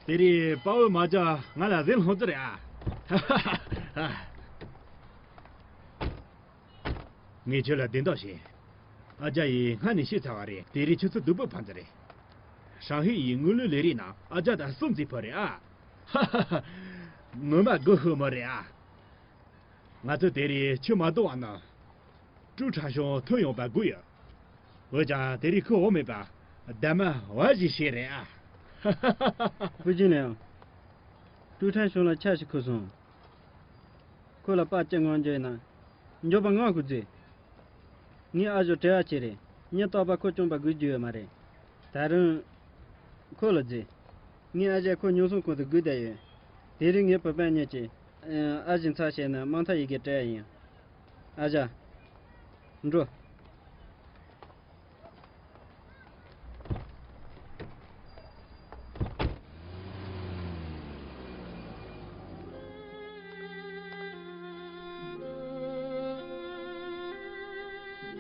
དེ་རིང་དཔའ་བོའི་མ་ཇོ་ང་ལ་གཟིགས་སློང་རྩིས་རེད་ཨ། ཧ་ཧ་ཧ། ངས་ཁྱོད་ལ་བདེན་དོན་བཤད། ཨ་ཅག་ཡིས་སྔ་ནས་ཤེས་ཚར་བ་རེད། དེ་རིང་ཆུ་ཚོད་བདུན་པ་ཕར་ཚུར་རེད། ཧྲང་ཧའེ་ཡི་དངུལ་ལོའི་ལས་རིགས་ནང་ཨ་ཅག་དང་སུམ་རྩེ་ཕུད་རེད་ཨ། ཧ་ཧ་ཧ། ངོ་མ་དགོད་ཤོས་མོ་རེད་ཨ། ང་ཚོས་དེ་རིང་ཆུ་མ་བཏུང་བ་ནང་ཀྲུའུ་ཁྲང་ཤོང་ཐོན་ཡོང་པ་དགོས་ཡོད། འོན་ཀྱང་དེ་རིང་ཁོ་འོང་མེད་པ་རྡ་མ་བ་ཞིག་བཤད་རེད་ཨ། ཧ་ཧ་ཧ། ཧྥུ་ཅན་ལིའང་། ཀྲུའུ་ཁྲང་ཤོང་ལ་ཆ་ཞིག་ཁུར་སོང་། ཁོ་ལ་པར་ཅི་དངངས་རྒྱུ་ཡིན་ན། མགྱོགས་པ་ངང་ཁུར་རྩེ། ངས་ཨ་ཞོ་བྲེལ་བ་ཆེ་རེད། ཉིན་རྟག་པར་ཁོ་བཅོམ་པ་སྒུག་རྒྱུ་ཡོད་མ་རེད། ད་རུང་། ཁོ་ལ་རྫི། ངས་ཨ་ཞའི་ཁོ་ཉོ་ཚོང་ཁང་དུ་སྒུག་བསྡད་ཡོད། དེ་རིང་ངའི་བུ་སྤུན་གཉིས་ཀྱིས། ཨ་ཞའི་ཚབ་བྱས་ནས་དམངས་ཐབ་ཡི་གེ་སྤྲད་ཡ་ཡིན། ཨ་ཞ། འགྲོ།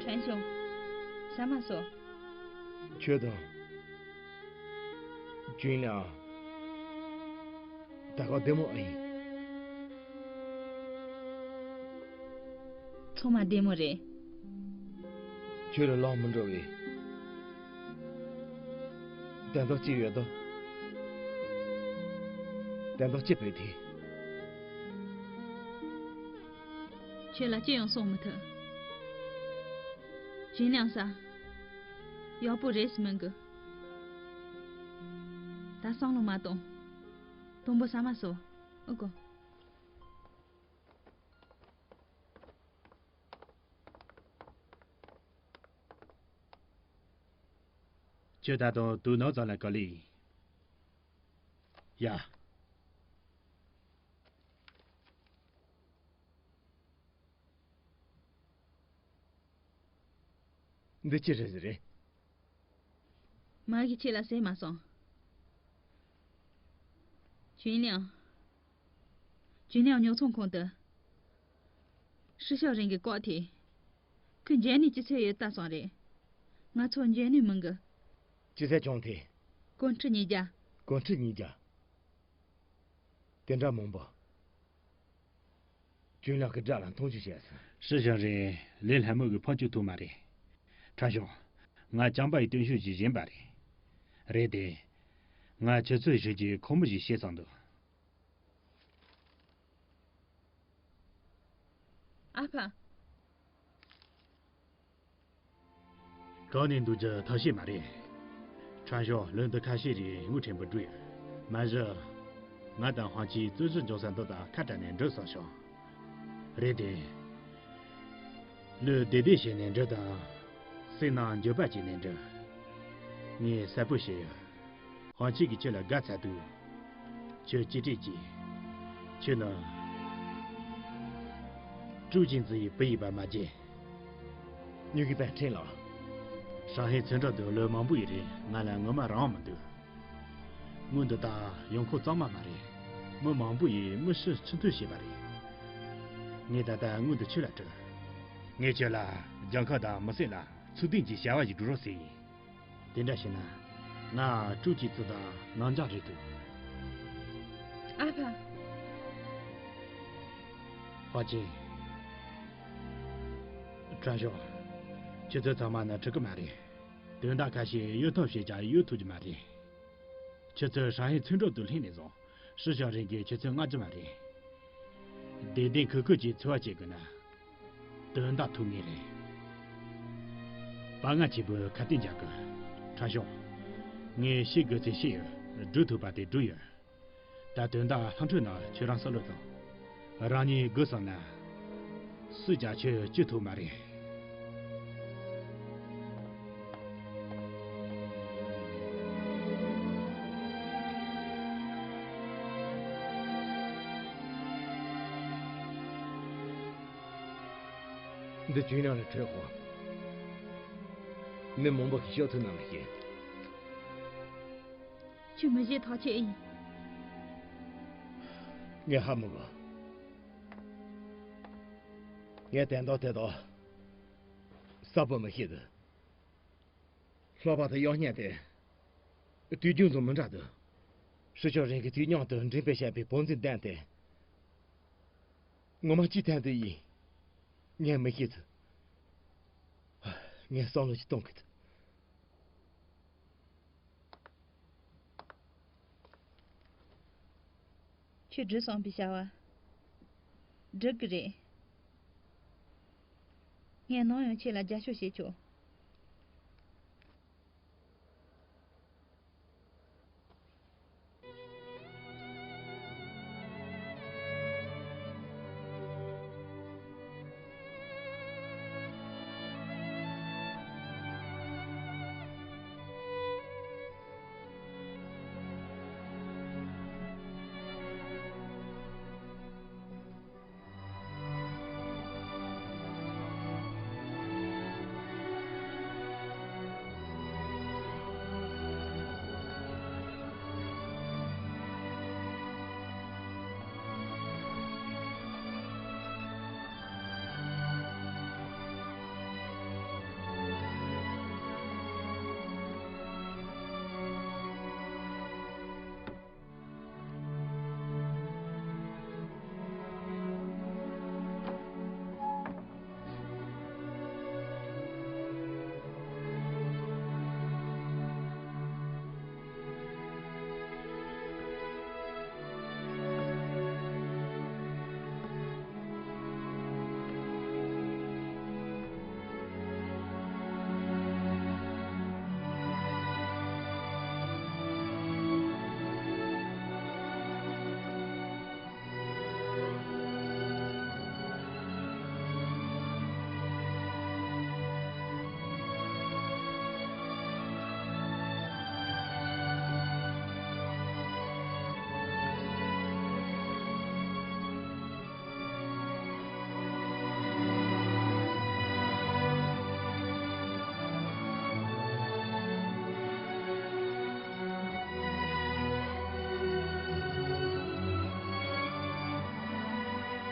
ཁྲེན་ཞོ། ཟ་མ་ཟོ། ཁྱོད་དང་། ཅུན་ལིའང་། ད་ག་བདེ་མོ་ཨེ་ཡིན། ཚང་མ་བདེ་མོ་རེད། ཁྱོད་ལ་ལོག་མི་འགྲོ་བས། དོན་དག་ཅི་ཡོད་དོ། དོན་དག་ཅི་བོས་ཏེ། ཁྱོད་ལ་ཅི་ཡང་གསུང་མི་ཐུབ། ཅུན་ལིའང་ཟ། ཡག་པོ་རེད་ཟེར་མིན་གི། ད་བསམ་བློ་མ་གཏོང་། དང་པོ་ཟ་མ་ཟོ། ཨོ་གོ། ཁྱོད་ད་དུང་དུག་ནག་ཙམ་ལ་ག་ལེ། ཡ། འདི་ཅི་རེད་ཟེར་རེད། མ་གི་ཁྱེད་ལ་ཟས་མ་སོང་། ཅུན་ལིའང་། ཅུན་ལིའང་ཉོ་ཚོང་ཁང་དུ། ཧྲི་ཤོ་རིན་གྱིས་བཀག་ཐེ། ཁོས་འཇལ་ནུས་ཅི་ཚད་ཡོད་ལྟ་སོང་རེད། ང་ཚོ་འཇལ་ནུས་མིན་གི། ཅི་ཚད་བྱུང་ཐེ། གོང་ཁྲི་ཉིས་བརྒྱ། གོང་ཁྲི་ཉིས་བརྒྱ། དེ་འདྲ་མང་པོ། ཅུན་ལིའང་གི་དགྲ་ལ་མཐོང་ཆུང་བྱས་སོང་། ཧྲི་ཤོ་རིན་ལས་སླ་མོ་གི་ཕམ་བཅུག་ཐུབ་མ་རེད། ཁྲ་ཞོ། ང་ཅམ་པ་ཡི་སྟོན་ཤུགས་ཞིག་བཞིན་པ་རེད། རེད་དེ། ང་ཆུ་ཚོད་བཞི་གྱི་ཁོ་མོ་ཞིག་བཤད་ཚང་འདུག་ཨ་ཕ། གང་ནས་འདུག་རྒྱུ་ཐབས་ཤེས་མ་རེད། ཁྲང་ཞོ། ལོ་འདི་ཁ་ཤས་རིང་དངུལ་ཕྲན་བུ་འགྲོ་ཡོད། མ་གཞི། ང་དང་ཧོང་ཆི་རྩོད་གཞི་འཇོག་ས་འདི་དང་ཁ་བྲལ་ནས་འགྲོ་བསམ་བྱུང་། རེད་དེ། ལོས་བདེ་བདེ་བྱས་ནས་འགྲོ་དང་། སེམས་ནང་འགྱོད་པ་བྱས་ནས་འགྲོ། ངས་གསལ་པོ་བཤད་ཡོད། ཧོང་ཆི་གིས་ཁྱོད་ལ་དགའ་ཚར་དུས། ཁྱོད་གཅེས་སྤྲས་གྱིས། ཁྱོད་ནི། ཀྲུའུ་ཅིན་ཙི་ཡི་བུ་ཡིན་པ་མ་བརྗེད། ཉུ་གི་པན་ཁྲིན་ལགས། ཧྲང་ཧའེ་ཚོན་གྲམ་དུ་ལོ་མང་པོ་ཡི་རིང་ང་ལ་ངོ་མ་རང་མི་འདུག་དངུལ་འདི་དག་ཡོང་ཁུངས་གཙང་མ་མ་རེད། མི་མང་པོ་ཡིས་མི་ཤི་ཆུ་འཐུང་བྱས་པ་རེད། ངས་ད་ལྟ་དངུལ་འདི་ཁྱོད་ལ་སྤྲོད། ངས་ཁྱོད་ལ་རྒྱལ་ཁབ་དང་མི་སེར་ལ་ཚུལ་ལྡན་གྱི་བྱ་བ་ཞིག་སྒྲུབ་རོགས་ཟེར་ཡིན། དེ་འདྲ་བྱས་ན། ང་ཀྲུའུ་ཅིན་ཙི་དང་ནང་འཇགས་རེད་འདུག་ཨ་ཕ། ཧོང་ཆི། ཁྲང་ཞོ། ཁྱེད་ཚོ་ཚང་མ་ནི་འགྲིག་གི་མ་རེད། དོན་དག་ཁ་ཤས་གཡོལ་ཐབས་བྱས་ཀྱང་གཡོལ་ཐུབ་ཀྱི་མ་རེད། ཁྱེད་ཚོས་ཧྲང་ཧའེ་ཚོན་གྲམ་དུ་སླེབས་ནས་བཟུང་ཧྲི་ཤོ་རིན་གྱིས་ཁྱེད་ཚོ་མངགས་རྒྱུ་མ་རེད། བདེ་ལྡན་གུས་བཀུར་གྱིས་འཚོ་བ་སྐྱེལ་དགོས་ན། དོན་དག་ཐུག་ངེས་རེད། དཔའ་ངར་ཆེན་པོས་ཁ་གཏད་འཇགས་དགོས། ཁྲང་ཞོ། ངས་བཤད་དགོས་ཚད་བཤད་ཡོད། སྒྲུབ་ཐུབ་པ་དེ་སྒྲུབ་ཡོད། ད་དོན་དག་ལྷག་འཕྲོས་ནང་ཁྱོད་རང་བསམ་བློ་བཏང་། རང་ཉིད་དགོས་བསམ་ན། སུས་ཀྱང་ཁྱོད་བཅོས་ཐུབ་མ་རེད། འདི་ཅུན་ལིའང་ལ་སྤྲོད་དགོས། མི་མང་པོ་གིས་ཤོག་ཐུག་ན་མི་ཤེས། ཁྱོད་མི་བཞེས་ཐག་ཆོད་ཡིན། ངས་ཧ་མི་གོ། ངས་དོན་དག་དེ་དག་གསལ་པོ་མི་ཤེས་འདུག་ལྷག་པར་དུ་གཡོག་བརྙན་དེ། དུས་རྒྱུན་དང་མི་འདྲ་འདུག་ཧྲི་ཤོ་རིན་གྱིས་དུས་མཉམ་དུ་འགྲེམས་སྤེལ་བྱས་པའི་བང་མཛོད་ལྡན་ཏེ། ངོ་མ་ཅི་ཐད་དུ་ཡིན། ངས་མི་ཤེས་ཚུལ། ངས་བསམ་བློ་ཞིག་གཏོང་གི་འདུག་ཁྱོད་འགྲིག་སོང་པའི་བྱ་བ། འགྲིག་གི་རེད། ངས་ནམ་ཡང་ཁྱེད་ལ་རྒྱབ་སྐྱོར་བྱེད་ཆོག་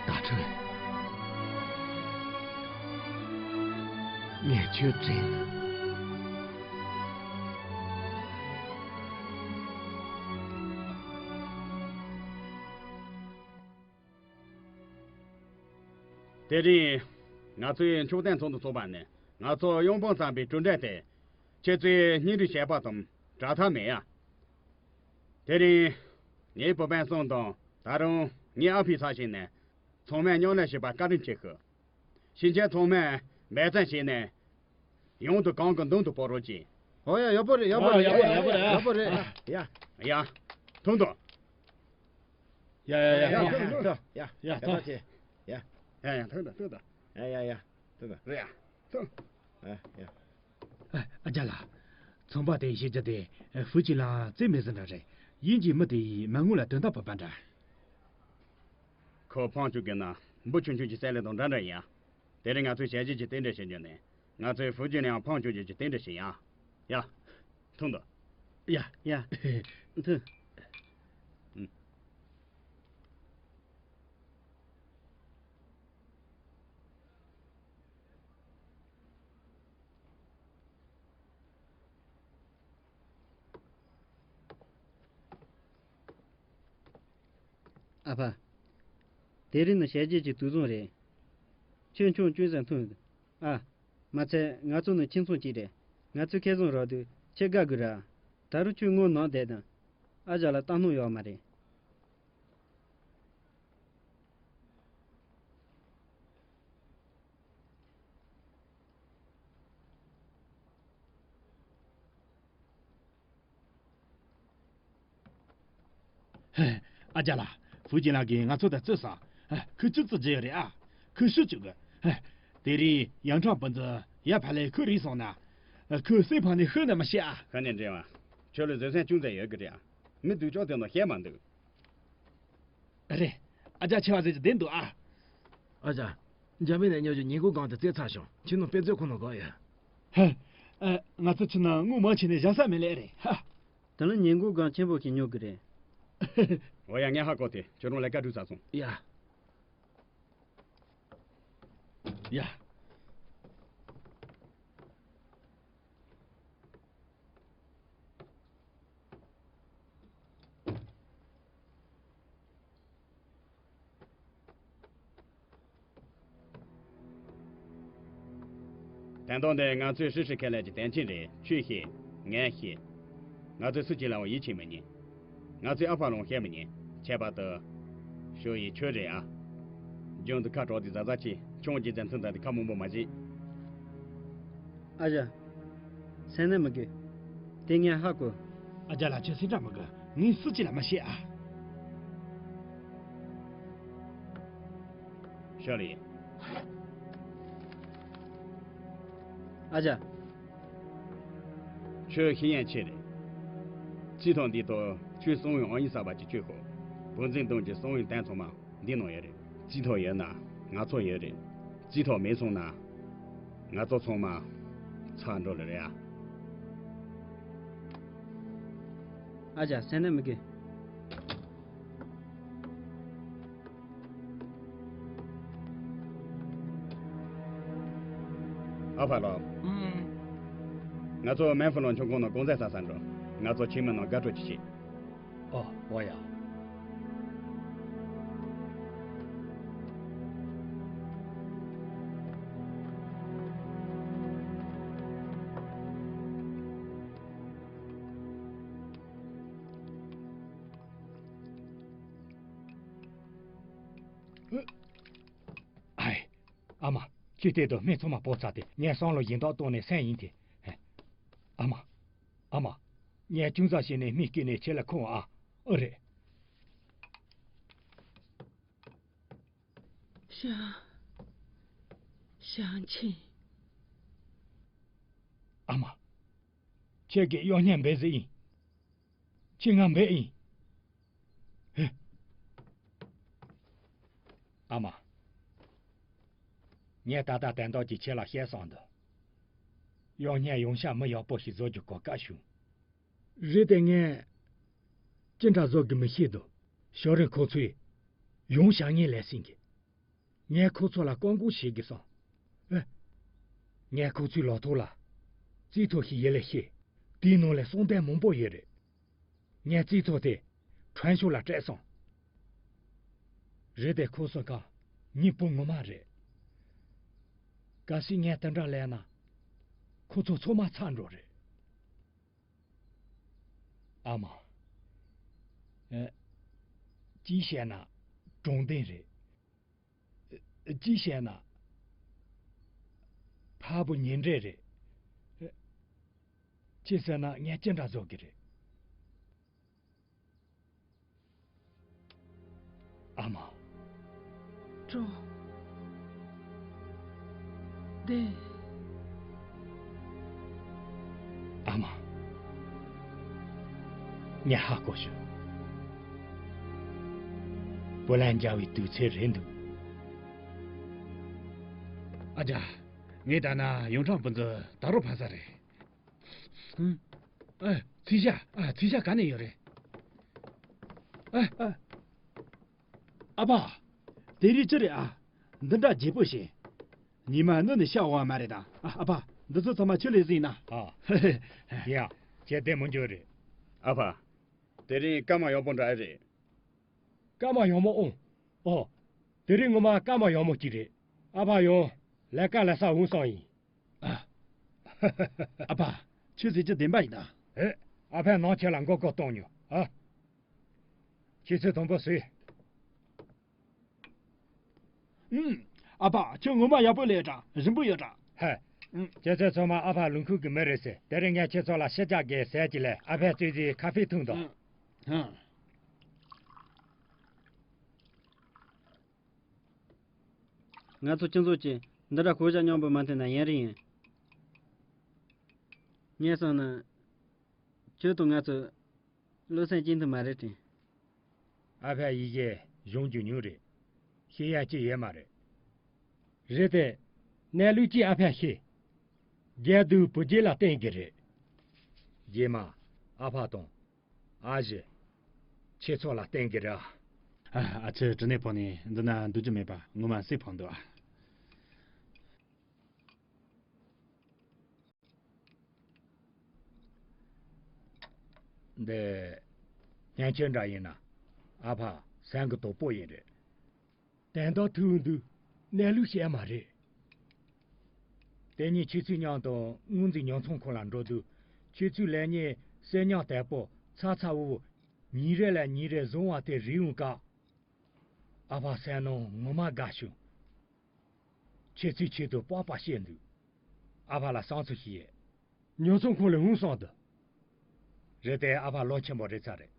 ད་ཁྲོད། ངས་ཁྱོད་དྲན། དེ་རིང་ང་ཚོའི་མཆོད་རྟེན་ཚོགས་འདུ་ཚོགས་པ་ནི་ང་ཚོ་གཡང་འབངས་བསམ་པའི་གྲུབ་འབྲས་དེ། ཁྱེད་ཚོའི་སྙིང་རུས་བྱས་པ་དང་བྲལ་ཐབས་མེད་ཡ། དེ་རིང་ངའི་བུ་སྤུན་གསུམ་དང་ད་རུང་ངའི་ཨ་ཕའི་ས་ཞིང་ནས་ཚང་མས་མཉམ་ལས་བྱེད་པར་བཀའ་དྲིན་ཆེ་ཞུ། ཕྱིན་ཆད་ཚང་མས་འབད་བརྩོན་བྱས་ནས་ཡང་དུ་གང་གི་མདུན་དུ་སྤོ་རོགས་གྱིས། ཨོ་ཡ། ཡག་པོ་རེད། ཡག་པོ་ཨ། རེད། ཡག་པོ་རེད། ཡག་པོ་རེད། ཡག་པོ་རེད། ཡ། ཡ། ཐུང་ཐུང་། ཡ་ཡ་ཡ། ཡ། ཐུང་ཐུང་། ཡ། ཡ། ཡ། ཐུང་། ཐུང་ཐུང་། ཡ། ཡ་ཡ། ཐུང་ཐུང་། ཐུང་ཐུང་། ཡ་ཡ་ཡ། ཐུང་ཐུང་། རེད་ཡ། ཐུང་། ཡ་ཡ། ཨ། ཨ་ཅག་ལགས། ཚོང་པ་དེའི་བཤད་རྒྱུ་དེ་ཧྥུ་ཅི་ལང་རྩེ་མི་ཟིན་འདྲ་རེད། དབྱིན་ཇིའི་མི་དེ་ཡིས་མ་དངུལ་ལ་དོན་དག་བབས་པ་འདྲ། ཁོ་ཕངས་སྐྱུག་གི་ན་འབུ་ཆུང་ཆུང་གི་བསད་ལེ་དང་འདྲ་འདྲ་ཡིན་ཡ། དེ་རིང་ང་ཚོས་ཞལ་བཞེས་ཀྱི་རྟེན་འབྲེལ་བྱེད་རྒྱུ་ནི། ང་ཚོས་ཧྥུ་ཅི་ལང་ཕངས་སྐྱུག་རྒྱུ་གྱི་རྟེན་འབྲེལ་བྱེད་ཡ། ཡ། ཐུང་དུ། ཡ། ཡ། ཐུང་། ཨ་ཕ། དེ་རིང་ནི་ཞལ་བརྒྱད་ཀྱི་དུས་བཟང་རེད། ཁྱོད་ཆུང་ཅུང་ཟད་འཐུང་ཨ། མ་ཚད་ང་ཚོ་ནི་ཁྱིམ་ཚང་གཅིག་རེད། ང་ཚོས་ཁེ་བཟང་རག་དུས་ཁྱེད་དགའ་དགོས་ར། ད་རུང་ཁྱོད་ངོ་ནང་བསྡད་དང་། ཨ་ཅག་ལ་བཏང་སྣང་ཡོད་མ་རེད། ཨ་ཅག་ལགས། ཧྥུ་ཅི་ལང་གིས་ང་ཚོ་དང་རྩོད་སོང་། ཁོས་ཅུག་ཙི་བརྗེད་ཡོད་རེད་ཨ། ཁོས་ཤུགས་ཅུག་གི། དེ་རིང་ཡང་ཁྲང་བུ་ཚོ་ཡར་ཕར་ལས་ཁོས་རིག་སོང་ན། ཁོས་སེམས་ཕམ་ནས་ཤི་ན་མི་ཤེས་ཨ། ཧ་ནེ་འདྲེ་བ། ཁྱོད་ལ་བཟོད་བསྲན་ཅུང་ཙམ་ཡོད་གི་རེད་ཨ། མི་སྡུག་ཅག་དེ་ནོ་ཤེས་མ་འདུག་རེད། ཨ་ཅག་ཆེ་བ་ཟེར་གྱི་བསྡད་འདུག་ཨ། ཨ་ཅག་རྒྱ་མི་ནས་ཉོ་རྒྱུ་ཉིན་གུང་སྒང་དུ་རྩེད་ཚར་བྱུང་། ཁྱིམ་ནང་དཔེ་མཛོད་ཁོ་ན་གོ་ཡ། ཧ། ཨ། ང་ཚོ་ཁྱིམ་ནང་དངུལ་མང་ཆེ་ནས་བཞག་ས་མེད་ལེ་རེད་ཧ། དེ་ལ་ཉིན་གུང་སྒང་ཆེན་པོ་ཞིག་ཉོ་གི་རེད། འོ་ཡ། ངས་ཧ་གོ་དེ་ཁྱོད་རང་ལས་ཀ་འགྲུབ་ཚར་སོང་། ཡ། ཡ། དོན་དག་འདི་ང་ཚོའི་ཧྲི་ཧྲི་ཁེ་ལས་ཀྱི་དོན་ཆེན་རེད། ཁྱོས་ཤེས། ངས་ཤེས། ང་ཚོས་སུ་གཅིག་ལའང་ཡིད་ཆེས་མི་ཉན། ང་ཚོས་ཨ་ཕ་ལའང་བཤད་མི་ཉན། ཁྱད་པར་དུ། ཞོ་ཡི་ཁྱོད་རེད་ཨ། རྒྱུན་དུ་ཁ་གྲག་དེ་ཟ་ཟ་ཆེ། ཆུང་རྒྱུ་ཙམ་ཚུན་ཙམ་དེ་ཁ་མང་པོ་མ་བྱེད། ཨ་ཅག་སེམས་ནད་མི་དགོས། དེ་ངས་ཧ་གོ། ཨ་ཅག་ལགས་ཁྱོད་སེམས་ཁྲལ་མི་དགོས། ངས་སུ་གཅིག་ལ་མི་བཤད་ཨ། ཤོ་ལི། ཨ་ཅག་ཁྱོད་ཤེས་ཡོན་ཆེ་རེད། རྩིས་ཐོ་འདི་ཐོག་ཁྱོད་གསང་བའི་ཨང་གཉིས་གསར་པ་ཅིག་བཅོས་ཤོག་བུ་འཛིན་དོན་གྱི་གསང་བའི་གཏན་ཚང་མ་འདི་ནང་ཡོད་རེད། རྩིས་ཐོ་ཡོད་ན་ང་ཚོ་ཡོད་རེད། རྩིས་ཐོ་མེད་སོང་ན་ང་ཚོ་ཚང་མ་ཚར་འགྲོ་ལེ་རེད་ཨ། ཨ་ཅག་སེམས་ནད་མི་དགོས། ཨ་ཕ་ལགས། ཨང་། ང་ཚོ་མེན་ཧྥུ་ལོང་ཆུ་ཁོངས་ནང་གུང་ཚིགས་ཟ་ས་འགྲོ། ང་ཚོ་ཁྱིམ་མི་ནང་དགའ་སྤྲོ་ཅིག་བྱེད། ཨོ། འོ་ཡ། ཨའི། ཨ་མ། ཁྱོད་ལྟོས་དང་། སྨན་ཚང་མ་སྤོ་ཚར་ཏེ། ངས་བསམ་བློ་གཞན་དག་བཏང་ནས་སེམས་ཡིན་ཏེ། ཨ་མ། ཨ་མ། ངས་ཅུང་ཙམ་བྱས་ནས་སྨན་བསྐུས་ནས་ཁྱེད་ལ་འཁུར་འོང་ཨ། ཨོ་རེད། ཞང་། ཞང་ཆེན། ཨ་མ། ཁྱེད་ཀྱིས་གཡོག་བརྙན་འབེབས་ཟིན་ཡིན། ཁྱེད་ང་འབེབས་ཡིན། ཧེ། ཨ་མ། ངས་ད་ལྟ་དོན་དག་ཅིག་ཁྱེད་ལ་བཤད་བསམ་འདུག་གཡོག་བརྙན་ཡོང་ཤག་མི་ཡག་པོ་ཞིག་བཟོ་རྒྱུ་གོ་སྐབས་བྱུང་། རེད་དེ་ངས་ཅི་འདྲ་བཟོ་དགོས་མི་ཤེས་འདུག་ཞོ་རིན་ཁོ་ཚོས་ཡོང་བཞག་ངེས་ལས་ཟིན་གི། ངས་ཁོ་ཚོ་ལ་བཀག་འགོག་བྱེད་དགོས་སོང་། ཨེ། ངས་ཁོ་ཚོའི་ལོ་ཐོག་ལ་རྩིས་ཐོ་ཞིག་ཡིན་ལེ་ཤེས། དེའི་ནང་ལ་གསང་དོན་མང་པོ་ཡོད་རེད། ངས་རྩིས་ཐོ་དེ་ཁྲོན་ཤོག་ལ་སྤྲད་སོང་། རེད་དེ་ཁོ་ཚོ་ག་ངའི་བུ་ངོ་མ་རེད། གལ་སྲིད་ངས་དེ་འདྲ་ལས་ན། ཁོ་ཚོ་ཚང་མ་ཚར་འགྲོ་རེད། ཨ་མ། ཨེ། གཅིག་བཤད་ན་དྲང་བདེན་རེད། ཨེ། གཅིག་བཤད་ན་ཕ་བུ་ཉེ་འབྲེལ་རེད། ཨེ། གཅིག་ཟེར་ན་ངས་ཅི་འདྲ་བཟོ་གི་རེད། ཨ་མ། ཀྲོ། དེ། ཨ་མ། ངས་ཧ་གོ་བྱུང་། བུ་ལོན་འཇལ་བའི་དུས་ཚོད་རེད་འདུག་ཨ་ཅག་ངས་ལྟ་ན་ཡོང་ཁྲང་བུ་ཚོ་ད་རུང་ཕ་ས་རེད། ཨ། ཚིག་ཤ། ཨ། ཚིག་ཤ་ག་ནས་ཡོད་རེད། ཨ། ཨ། ཨ་ཕ། དེ་རིགས་ཅི་རེད་ཨ། འདི་འདྲ་རྒྱས་པོ་བྱེད། ཉི་མ་གནོད་ནས་ཤ་འོང་བ་མ་རེད་ད། ཨ། ཨ་ཕ། འདི་ཚོ་ཚང་མ་ཁྱོད་ལས་ཟིན་ན། ཨ། ཡ། ཁྱེད་དེ་མི་འགྱུར་རེད། ཨ་ཕ། དེ་རིང་སྐར་མ་ཡག་པོ་འདྲ་ཨེ་རེད། སྐར་མ་ཡག་མོ་ཨོ། ཨོ། དེ་རིང་ངོ་མ་སྐར་མ་ཡག་མོ་གཅིག་རེད། ཨ་ཕ་ཡོང་། ལས་ཀ་ལས་ས་འོང་སོང་ཡིན། ཨ། ཨ་ཕ། ཁྱོད་ཟེར་རྒྱུ་བདེན་པ་ཡིན་ན། ཨེ། ཨ་ཕས་ནང་ཁྱེད་ལ་མགོ་སྐོར་གཏོང་མྱོང་ཨ། ཁྱེད་ཚོས་དང་པོ་ཟོས། ཨུམ། ཨ་ཕ། ཁྱོད་ངོ་མ་ཡག་པོ་ལས་ཡོད་དྲ། རིན་པོ་ཡོད་དྲ། ཧེ། ཨུམ། ཁྱེད་ཚོ་ཚང་མ་ཨ་ཕ་ལུང་ཁུག་གི་མི་རེད་ཟེར། དེ་རིང་ངས་ཁྱེད་ཚོ་ལ་ཕྱི་རྒྱག་གི་ཟེར་གྱི་ལས། ཨ་ཕས་བཙོས་རྗེས་ཁ་ཕྱེ་འཐུང་དང་། ཨུམ། ཧུམ། ང་ཚོ་སྤྱི་ཚོགས་ཀྱི་འདི་འདྲ་བསྐོ་བཞག་མཉམ་པོ་མ་མཐུན་ན་ཡིན་རེད་ཡིན། ངས་བསམ་ན། ཁྱོད་དང་ང་ཚོ་བློ་སེམས་གཅིག་མཐུན་མ་རེད་དྲན། ཨ་ཕ་ཡི་གེ་གཞུང་རྒྱུ་ཉུང་རེད། ཤེས་ཡ་ཅི་ཡོད་མ་རེད། རེད་དེ། གནས་ལུགས་ཅི་ཨ་ཕ་ཤེས། རྒྱལ་དུ་བུ་རྒྱལ་ལ་བརྟེན་གི་རེད། རྗེས་མ་ཨ་ཕ་དང་། ཨ་ཞེ། ཁྱེད་ཚོ་ལ་བརྟེན་གི་རེད་ཨ། ཨ་ཚོས་དྲི་ནས་ཕོ་ནས་འདི་ན་འདུག་རྒྱུ་མེད་པ་ངོ་མ་སྲིད་ཕོ་འདུག་ཨ། འདི། སྙན་ཆེན་འདྲ་ཡིན་ན། ཨ་ཕ་སེང་གི་དོག་པོ་ཡིན་རེད། དན་ཏོག་ཐུག་འདུག་གནས་ལུགས་བཤད་མ་རེད། དེ་ཉིན་ཁྱེད་ཚོའི་མཉམ་དུ་དངུལ་འཛིན་ཉོ་ཚོང་ཁང་ལ་འགྲོ་དུས། ཁྱེད་ཚོའི་ལས་གཉེར་གསེར་ཉག་དལ་པོ་ཚ་ཚ་འུར་འུར་ཉིན་རེ་ལས་ཉིན་རེ་བཟང་བ་དེ་རིག་འོང་སྐབས། ཨ་ཕ་སེམས་ནང་ངོ་མ་དགའ་བྱུང་། ཁྱེད་ཚོའི་ཆེད་དུ་སྤོབས་པ་བཤད་འདུག་ཨ་ཕ་ལ་བསམ་ཚུལ་ཞིག་ཡོད། ཉོ་ཚོང་ཁང་ལས་ཧུང་སོང་དུ། རེད་དེ། ཨ་ཕ་ལོ་ཆེན་པོ་རེད་ཚར་རེད།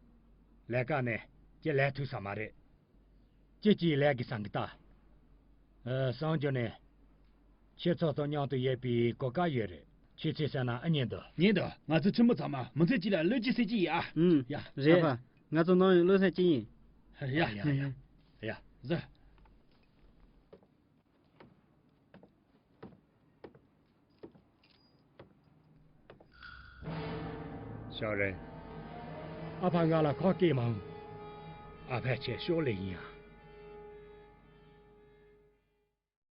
ལས་ཀ་ནས་ཁྱེད་ལས་ཐུབ་ས་མ་རེད། ཁྱེད་ཀྱིས་ལས་ཀྱི་བསམ་གི་ལྟ། ཨ། བསམ་རྒྱུ་ནས། ཁྱེད་ཚོ་དང་མཉམ་དུ་ཡོད་པའི་གོ་སྐབས་ཡོད་རེད། ཁྱེད་ཚོས་བསམ་ན་ཨེ་ཉན་འདུག་ཉན་འདུག་ང་ཚོ་ཆེན་པོ་ཚང་མ་མི་ཚེ་གཅིག་ལ་བློས་གཅིག་སེམས་གཅིག་ཡིན་ཨ། ཨུམ། ཡ། རེད། ཨ་ཕ། ང་ཚོ་ནམ་ཡང་བློས་སེམས་གཅིག་ཡིན། ཡ་ཡ་ཡ་ཡ། ཟ། ཞའོ་རེན། ཨ་ཕ་ང་ལ་ཁག་སྐྱེལ་མ་འོང་། ཨ་ཕས་ཁྱེད་ཕྱོགས་ལས་ཡིན་ཨ།